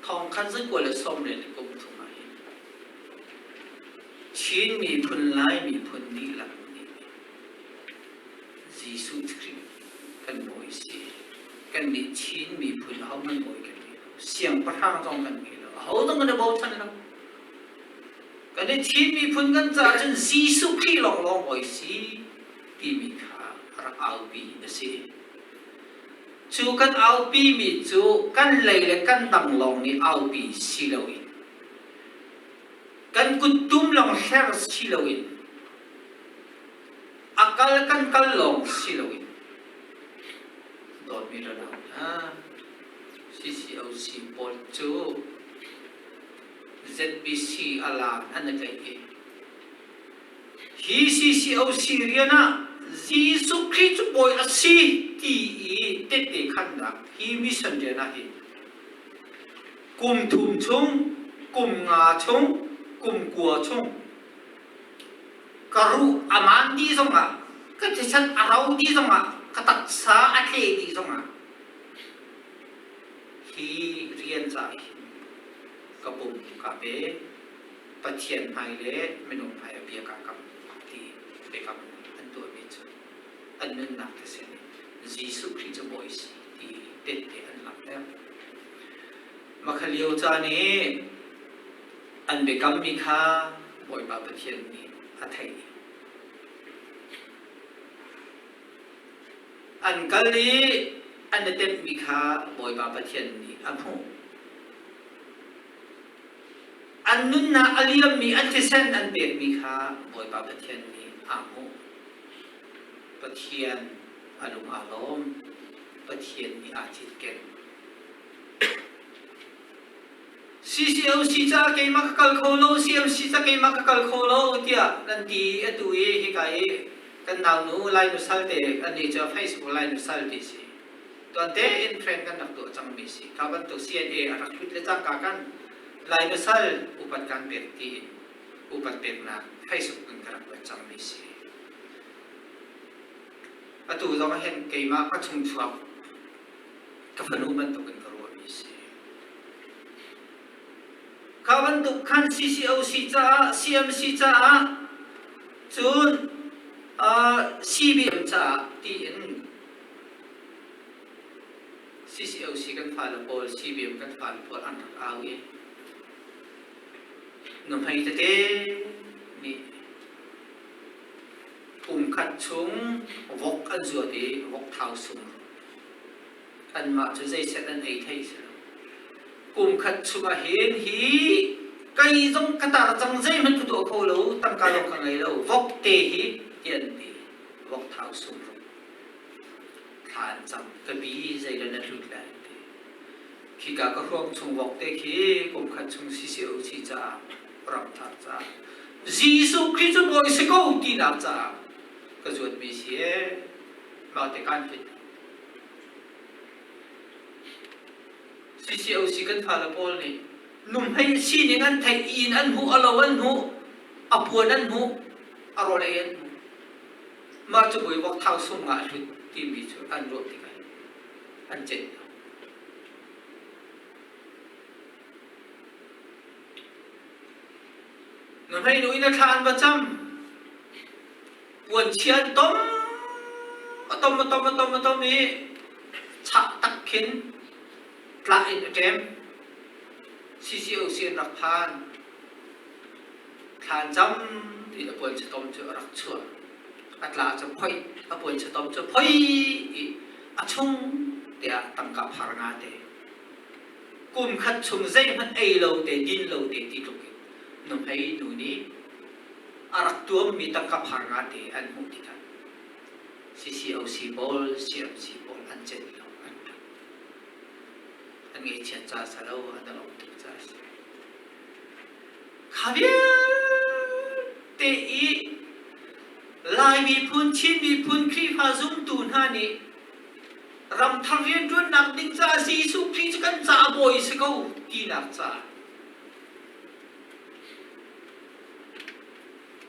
thong khat zakua le sawm le kum thum ah hin Chin miphun Lai miphun dihlak nih Jesuh Khrih kan bawi si. Kannih Chin miphun ahohmanh bawi kan ngei lo. Siangpahrang zong kan ngei lo. Aho zong kan i bochan lo. Kan i Chin miphun kan caah cun Jesuh Khrih lawnglawng bawi si timi kha rak aupi a si. Cu kan aupimi cu kan lei le kan dang lawng nih aupi si loin Kan kuttum lawng hler si loin a kal kan kal lawng si loin dawtmi ranau hna CCOC pawl cu ZBC a laan an i tlaih i hi CCOC rian ah Jesuh Khrih cu Bawi a si ti i tehte khannak hi mission rian ah hin Kum thum chung, kum nga chung, kum kua chung ka ruh a maan dih zongah, ka thisen a ro dih zongah, ka taksa a tle dih zongah hi rian caah hin ka pum ka pe. Pathian hmai le minung hmai a bia kaa kam ti biakam an tuahmi cu an nunnak thisen in Jesuh Khrih cu Bawi si ti tehte an langhter. Makha lio caan i an biakammi kha Bawipa Pathian nih a theih. An kal i an i temhmi kha Bawipa Pathian nih a hmuh. An nunnak a liammi an thisen an pekmi kha Bawipa Pathian nih aa hmuh. Pathian a lung aa lawm. Pathian nih aa cinken. CCOC caah keimah ka kal kho lo, CMC ca keimah ka kal kho lo tiah nan ti i atu i hika i kan naunu Lainu salte annih cu Facebook Lainu sal ti si. Tuan tein friend kan rak tuah cangmi si. Kha bantuk CNA a rak hlut le cangka kan Lainu sal upat kan pek tiin upat peknak Facebook in ka rak tuah cangmi si. Atu zong ah hin keimah ka chungchuak ka fanu bantukin ka ruahmi si. Kha bantuk khan CCOC caah, CMC caah, cun uh, CBM caah tiin CCOC kan fale pawl, CBM kan fale pawl an rak au i nuhmei tete nih kum khat chung vok an zuat i vok thau sung anmah cu zeiset an ei thei si lo kum khat chung ah hin hi kei zong ka tar cang zeihmanh ka tuah kho lo tangka zong ka ngei lo vok te hi ti an ti vok thau sung thla an cam ka bi zei le na hlut lai ti khika ka hruang chung vok te khi kum khat chung CCOC caah ram thar caah Jesuh Khrih cu bawi si ko tinak caah ka zuatmi si ee mah te kan fit CCOC kan fale pawl nih nuhmei sining an theih inn an hmuh a lo an hmuh a puan an hmuh a rawl ei an hmuh mah cu bawi vok thau sung ah hlut timi cu an ruah tikah an ceih Nuhmei nu in a thla an va cam. Puanchia an tom, a tom, a tom, a tom, a tom i chah tak khin tlah in a ṭem. CCOC an rak phan. Thla an cam ti a puanchia tom cu a rak chuah. A tla cu phoih, a puanchia tom cu phoi i a chung tiah tangka phar nga te. Kum khat chung zeihmanh ei lo te din lo te ti tluk in nuhmei nu nih a rak tuammi tangka phar nga te an hmuh tikah CCOC pawl, CMC pawl an celh lo, an ṭap. An ngaihchiat ca sa lo, an alawm tuk ca a si. Kha vialte i Lai miphun, Chin miphun, Khrihfa zumtu hna nih ramthar rianṭuannak ding caah Jesuh Khrih cu kan caah bawi si ko tinak caah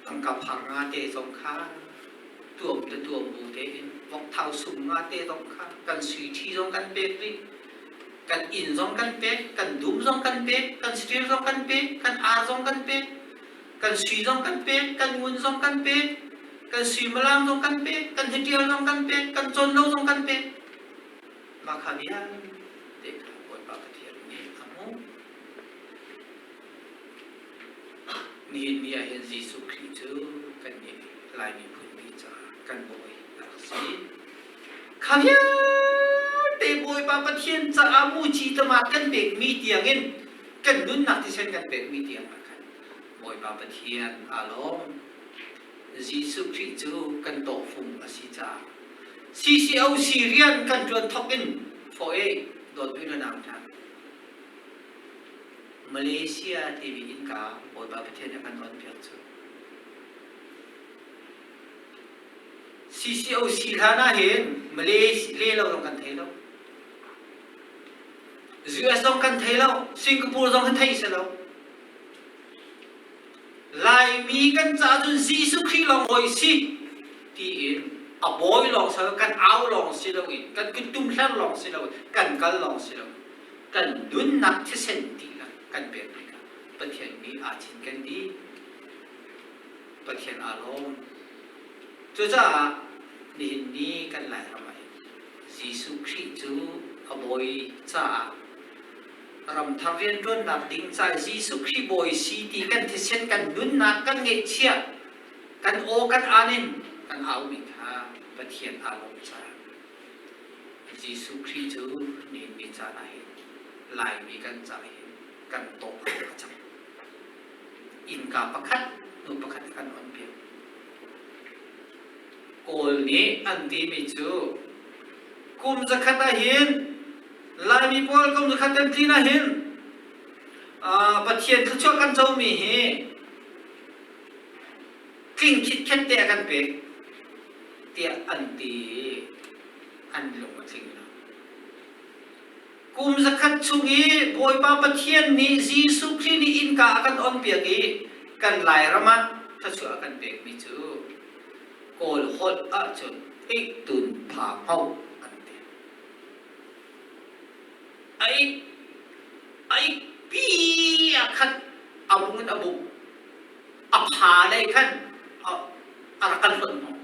tangka phar nga te zong kha tuam te tuam bu tein vokthau sum nga te zong kha kan sui ṭhi zong kan pek rih kan inn zong kan pek kan dum zong kan pek kan saṭil zong kan pek kan ar zong kan pek kan sui zong kan pek kan ngun zong kan pek kan suimilam zong kan pek kan hitial zong kan pek kan cawnlo zong kan pek mah kha vialte kha Bawipa Pathian nih a hmuh nihin ni ah hin Jesuh Khrih cu kan nih Lai miphun mi caah kan bawi a rak si kha vialte Bawipa Pathian caah muci tama kan pekmi tiangin kan nunnak thisen kan pekmi tiang ah khan Bawipa Pathian aa lawm. Jesuh Khrih cu kan tawhfung a si caah CCOC rian kan ṭuan thawk in fawh e dawt u na nau hna. Malaysia timi innka Bawipa Pathian a kan on piak cu. CCOC hlan ah hin Malaysia le lo zong kan thei lo. US zong kan thei lo, Singapore zong kan thei si lo. Laimi kan caah cun Jesuh Khrih lawng bawi si tiin a bawi lawng si lo, kan au lawng si loin, kan kuttum hler lawng si lo, kan kal lawng si lo, kan nunnak thisen dihlak kan pek tikah Pathian nih aa cinken dih. Pathian aa lawm. Cucaah nihin ni kan Lairam ah hin Jesuh Khrih cu a bawi caah ramthar rianṭuannak ding ca Jesuh Khrih bawi si ti kan thisen kan nunnak kan ngeihchiah kan aw kan aan in kan aumi kha Pathian aa lawm caah Jesuh Khrih cu nihin ni caan ah hin Laimi kan ca hin kan tawh a cang. Innka pakhat hnu pakhat kan on piak. Kawl nih an timi cu. Kum zakhat ah hin Laimi pawl kum zakhat kan tlin ah hin Pathian thluachuah kan comi hi tling khitkhet te a kan pek tiah an ti i an lung a tling lo. Kum zakhat chung i Bawipa Pathian nih Jesuh Khrih nih innka a kan onpiak i kan Lairam ah thluachuah a kan pekmi cu Kawl holh ahcun eihtun pha hmauh an ti. A ik a ikpi ah khan a bung in a bung. A pha lei khan a rak kan hlonh hnawh.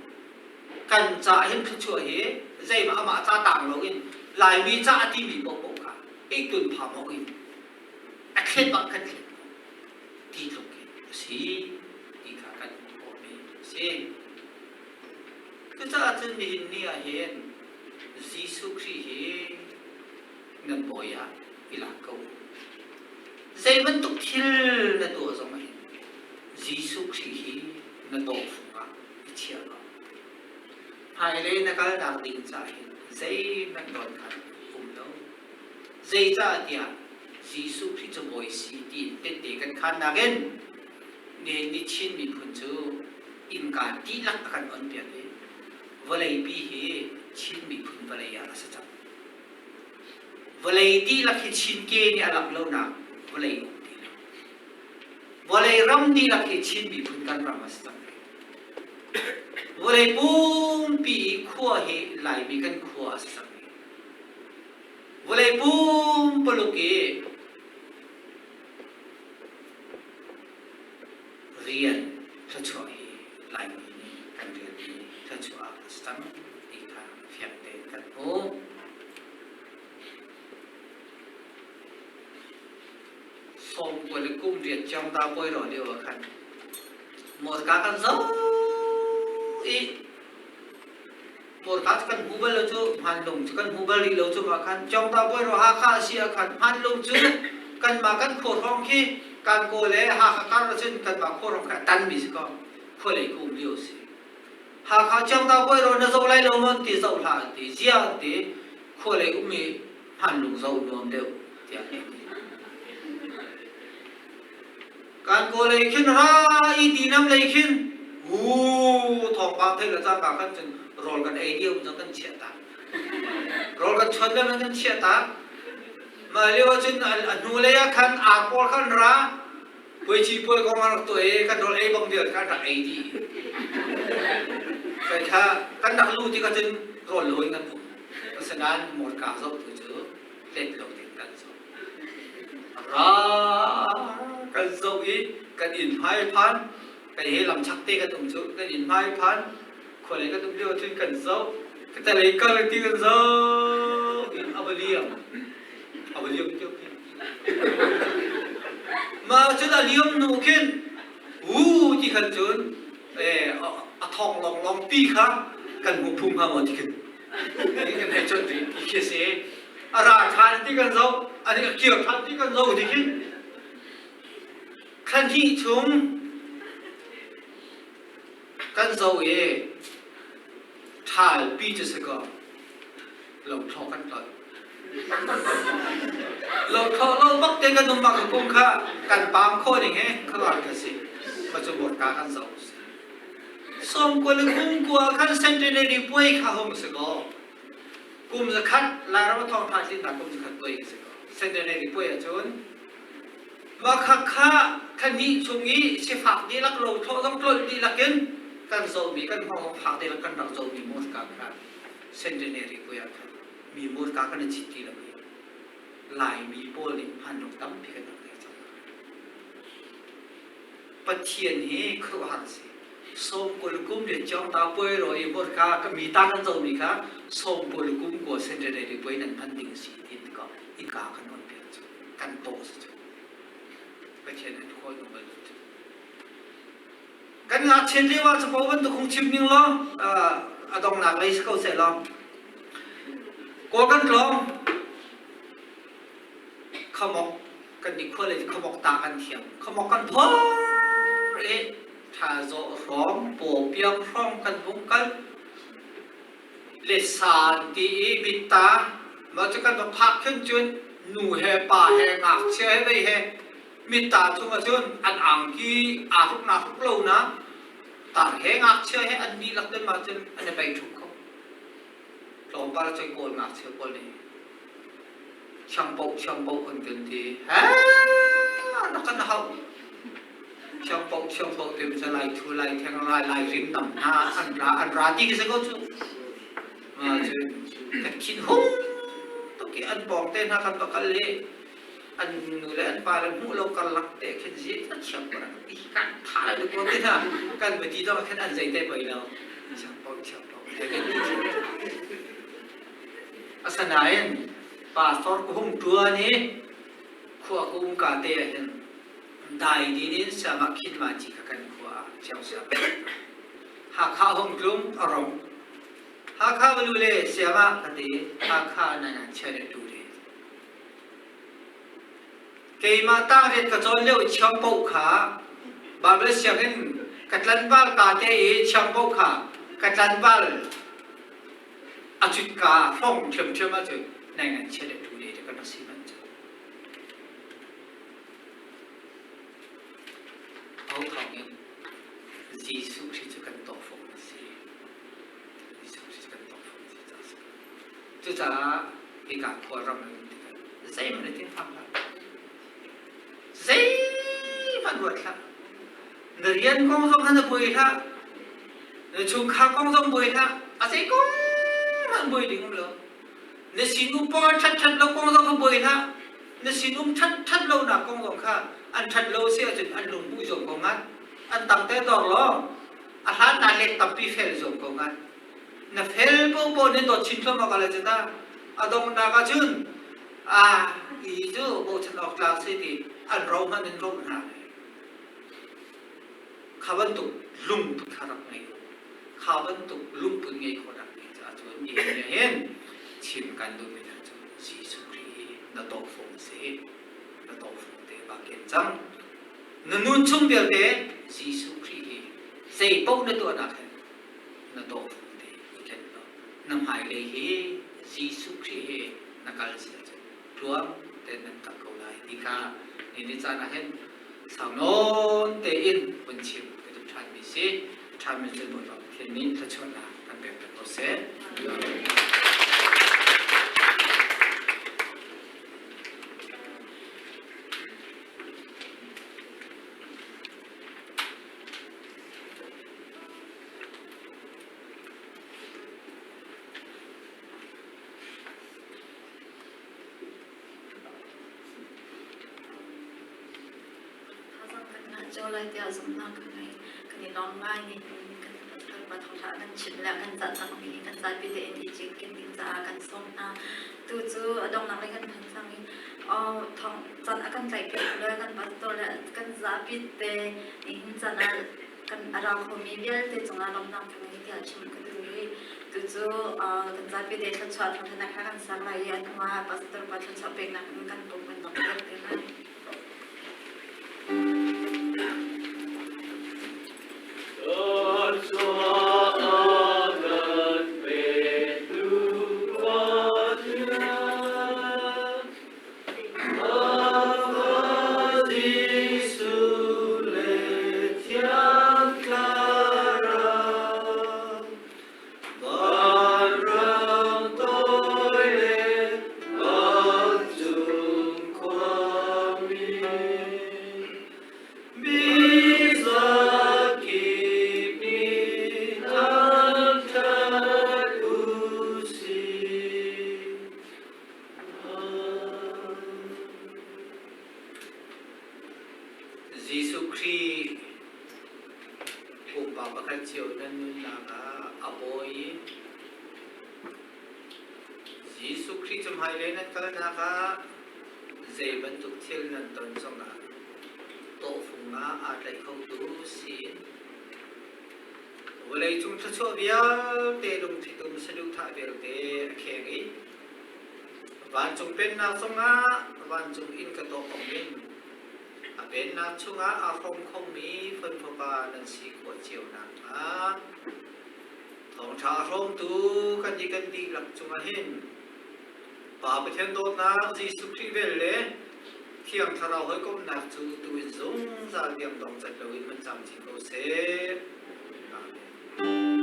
Kan ca hin thluachuah hi zeimah amah ca tang loin Laimi ca a timi paohpaoh kha eihtun pha hmauh in a thlet bak kan thlet ti tluk hi a si ti kha kan hmuh khawhmi a si. Cucaah cun nihin ni ah hin Jesuh Khrih hi nan bawi ah i lak ko. Zei bantuk thil na tuah zong ah hin Jesuh Khrih hi na tawhfung ah i chia ko. Hmailei na kalnak ding caah hin zeihmanh dawt kha um lo. Zeicahtiah Jesuh Khrih cu Bawi si tiin tehte kan khannak in nihin ni Chin miphun cu innka dihlak a kan onpiak i vawleipi hi Chin miphun vawlei ah a si cang. Vawlei dihlak hi Chin ke nih a lamh lonak vawlei um ti lo. Vawlei ram dihlak hi Chin miphun kan ram a si cang. Vawlei pumpi i khua hi Laimi kan khua a si cang. Vawlei pumpuluk i rian thluachuah hi Laimi nih kan rian hi thluachuah ah a si cang ti kha fiang tein kan hmuh. Sawmkua le kum riat Ciangta pawi ro lio ah khan mawtka kan zoh i Mawrka cu kan hmu bal lo cu hmanlung cu kan hmu bal rih lo cu mah khan Congta bawi ro Hakha a si ah khan hmanlung cu kanmah kan khua hrawng khi kan kaw le Hakha kar cun kanmah khua hrawng khi a tanmi si ko khua lei ka um lio si Hakha Congta bawi ro na zoh lai lo maw ti zoh hlah an ti zia an ti khua lei um i hmanlung zoh nuam deuh tiah an ti Kan kaw lei khin ra i tinam lei khin hu thawngpang theih le cangka khan cun rawl kan ei lio zong kan chiah ta. Rawl kan chuan lio kan chiah ta. Mah lio ahcun a hnu lei ah khan ar pawl khan ra puaici puai kong an rak tuah i kan rawl ei bang vial kha an rak ei dih. Kai kha kan rak luh tikah cun rawl lo in kan um. Asinain morka zoh tu cu let lo ding kan zoh. Ra kan zoh i kan inn hmai phan kan he lam chak te kan um cu kan inn hmai phan khualei kan um lio cun kan zoh ka lei kal ti kan zoh i a va liam a va liam tiu mah cun a liam hnu khin hu ti khan cun a thong long long pi kha kan hmu phung hnga maw ti khin kan hei chawnh rih ti khi si a ra ṭhan ti kan zoh a kir ṭhan ti kan zoh ti khi thla hnih chung kan zoh i ṭhal pi cu si kaw lo thlawh kan tlolh lo thlawh lo bak te kan um bak kum kha kan pam khawh ning he khuaruah ka si ma cu ka kan zoh Sawmkua le kum kua khan centenary puai kha hung si kaw kum zakhat Lairam a thawngtha tlinnak kum zakhat puai si kaw centenary puai ahcun mah kha kha thla chung i sifak dihlak lo thlawh zong tlolh dihlak in kan zohmi kan hmang fak dihlak kan rak zohmi murka kha centenary puai ah khan mi murka kan i chit ti lo i Laimi pawl nih hmanruk tampi kan rak ngei cang. Pathian hi khuaruahhar a si. 90 kum le Ciangta puai ro i hmurka ka mi ta kan zomi kha 90 kum kua centenary puai nan hman ding a si ti tikah innka kan on piak cu kan tawh si cu. Pathian an khawi no bal cu. Kan ngakchiat lio ah capo bantuk hung chim ning law a dongnak lei si ko seh law kawl kan tlawng khamok kan nih khua le khamok ta kan thiam khamok kan phor i tha zawh hrawng paw piang hrawng kan hung kal. Le san ti i bitta mah cu kan va phak khin cun nu he pa he ngakchia he vei he mitta chungah cun an angki aa hruk na hruk lo na tar he ngakchia he an dihlak ten mah cun an i bei ṭhup kho. Tlawmpal cun Kawl ngakchia pawl nih chiangpoh chiangpoh an kan ti. He na kan hauh. Chiangpoh chiangpoh ti cu lai thu lai theng lai lai rim nam hna an ra an ra ti khi si ko cu. Ma cun kan thin hung tuk i an pawng te hna kan va kal i an nu le an pa le hmuh lo karlak te khin zi a chiang ko ti kan tha lai ko te hna kan va ti dong khin an zei te poi lo chiangpoh chiangpoh Asinain pastor ka hung ṭuan i khua ka um ka te ah hin dai din in siamah khin ma ci kha kan khua ah cio Hakha hung tlung a rong. Hakha va lu le siamah ka ti Hakha nan an chia le tu le. Keimah tangriat ka cawn lio i chiangpoh kha Baibal sianginn ka tlanval ka te i chiangpoh kha ka tlanval a cutka hrawng ṭhiamṭhiam ahcun nai ngan chia le ṭu le kan rak si manh cu. Au thawng in Jesuh Khrih cu kan tawhfung a si. Jesuh Khrih cu kan tawhfung a si caah a si. Cucaah hika khua ram in tikah zeihmanh na thinphang hlah. Zeihmanh ruat hlah. Na rian kong zong kha na buai hlah. Na chungkhar kong zong buai hlah. A zei kong hmanh buai ding um lo. Na sinum pawng ṭhat ṭhat lo kong zong kha buai hlah. Na sinum ṭhat ṭhat lonak kong zong kha an ṭhat lo si ahcun an lung hmuh zong ko ngat. An tam te dor law a hlan na let tampi fel zong ko ngat. Na fel popo nan dawt chin thluahmah ko lai cu ta. A donghnak ah cun a hi cu bochan awk tlak si ti an ro hmanh in ro hna. Kha bantuk lungput kha rak ngei u. Kha bantuk lungput ngei khawh rak ngei caah cun ni hin chim kan duhmi hna cu Jesuh Khrih hi na tawhfung a si. Na tawhfung te ba ken cang. Na nun chung vialte Jesuh Khrih hi zei paoh na tuahnak hin na tawhfung te i ken lo. Na hmailei hi Jesuh Khrih he na kal si ahcun tluang tein nan kal ko lai ti kha ni ni caan ah hin sau nawn tein hun chim ka duh ṭhanmi si. Ṭhanmi cu Bawipa Pathian nih thluachuahnak kan pek peng ko seh. Thazang kan ngah cio lai tiah zumhnak ka ngei. Kan i lawm ngai ni kan Bawipa thawngṭha kan chim le kan cah cangmi hi kan zapi tein i cinken ding caah kan sawm hna. Tu cu a donghnak lei kan phan cang i thawng can a kan tlaihpiak le kan pastor le kan zapi te nihin can ah kan a ra khomi vialte cungah lawmhnak ka ngei tiah chim ka duh rih. Tucu kan zapi te thluachuah thawngṭhanak kha kan sak lai i a hnuah pastor pa thluachuah peknak in kan pum kan dong piak te lai. Jesuh Khrih pumpak pakhat cio nan nunnak ah a bawi i Jesuh Khrih cu hmailei nan kalnak ah zei bantuk thil nan ton zongah tawhfung ah aa tlaih khotu siin Vawleicung thluachuah vialte lungthitum saduhthah vialte a kheng i vancung pennak zongah vancung inn ka tawh kong in a pennak chungah aa hrawm khomi fun fapa nan si khawh cio nakhnga. Thawngṭha a hrawmtu kan i kan dihlak cungah hin Pa Pathian dawtnak Jesuh Khrih vel le Thiang Thlarau hawikomhnak cu tu in zungzal tiang dong cat loin man camcin ko seh. Amen.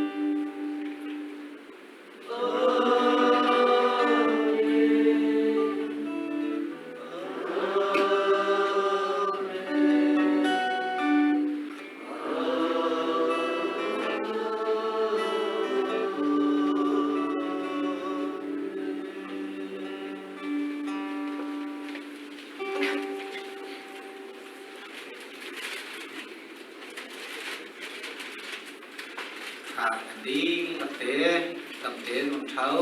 Ding te tam tein mang ṭhau.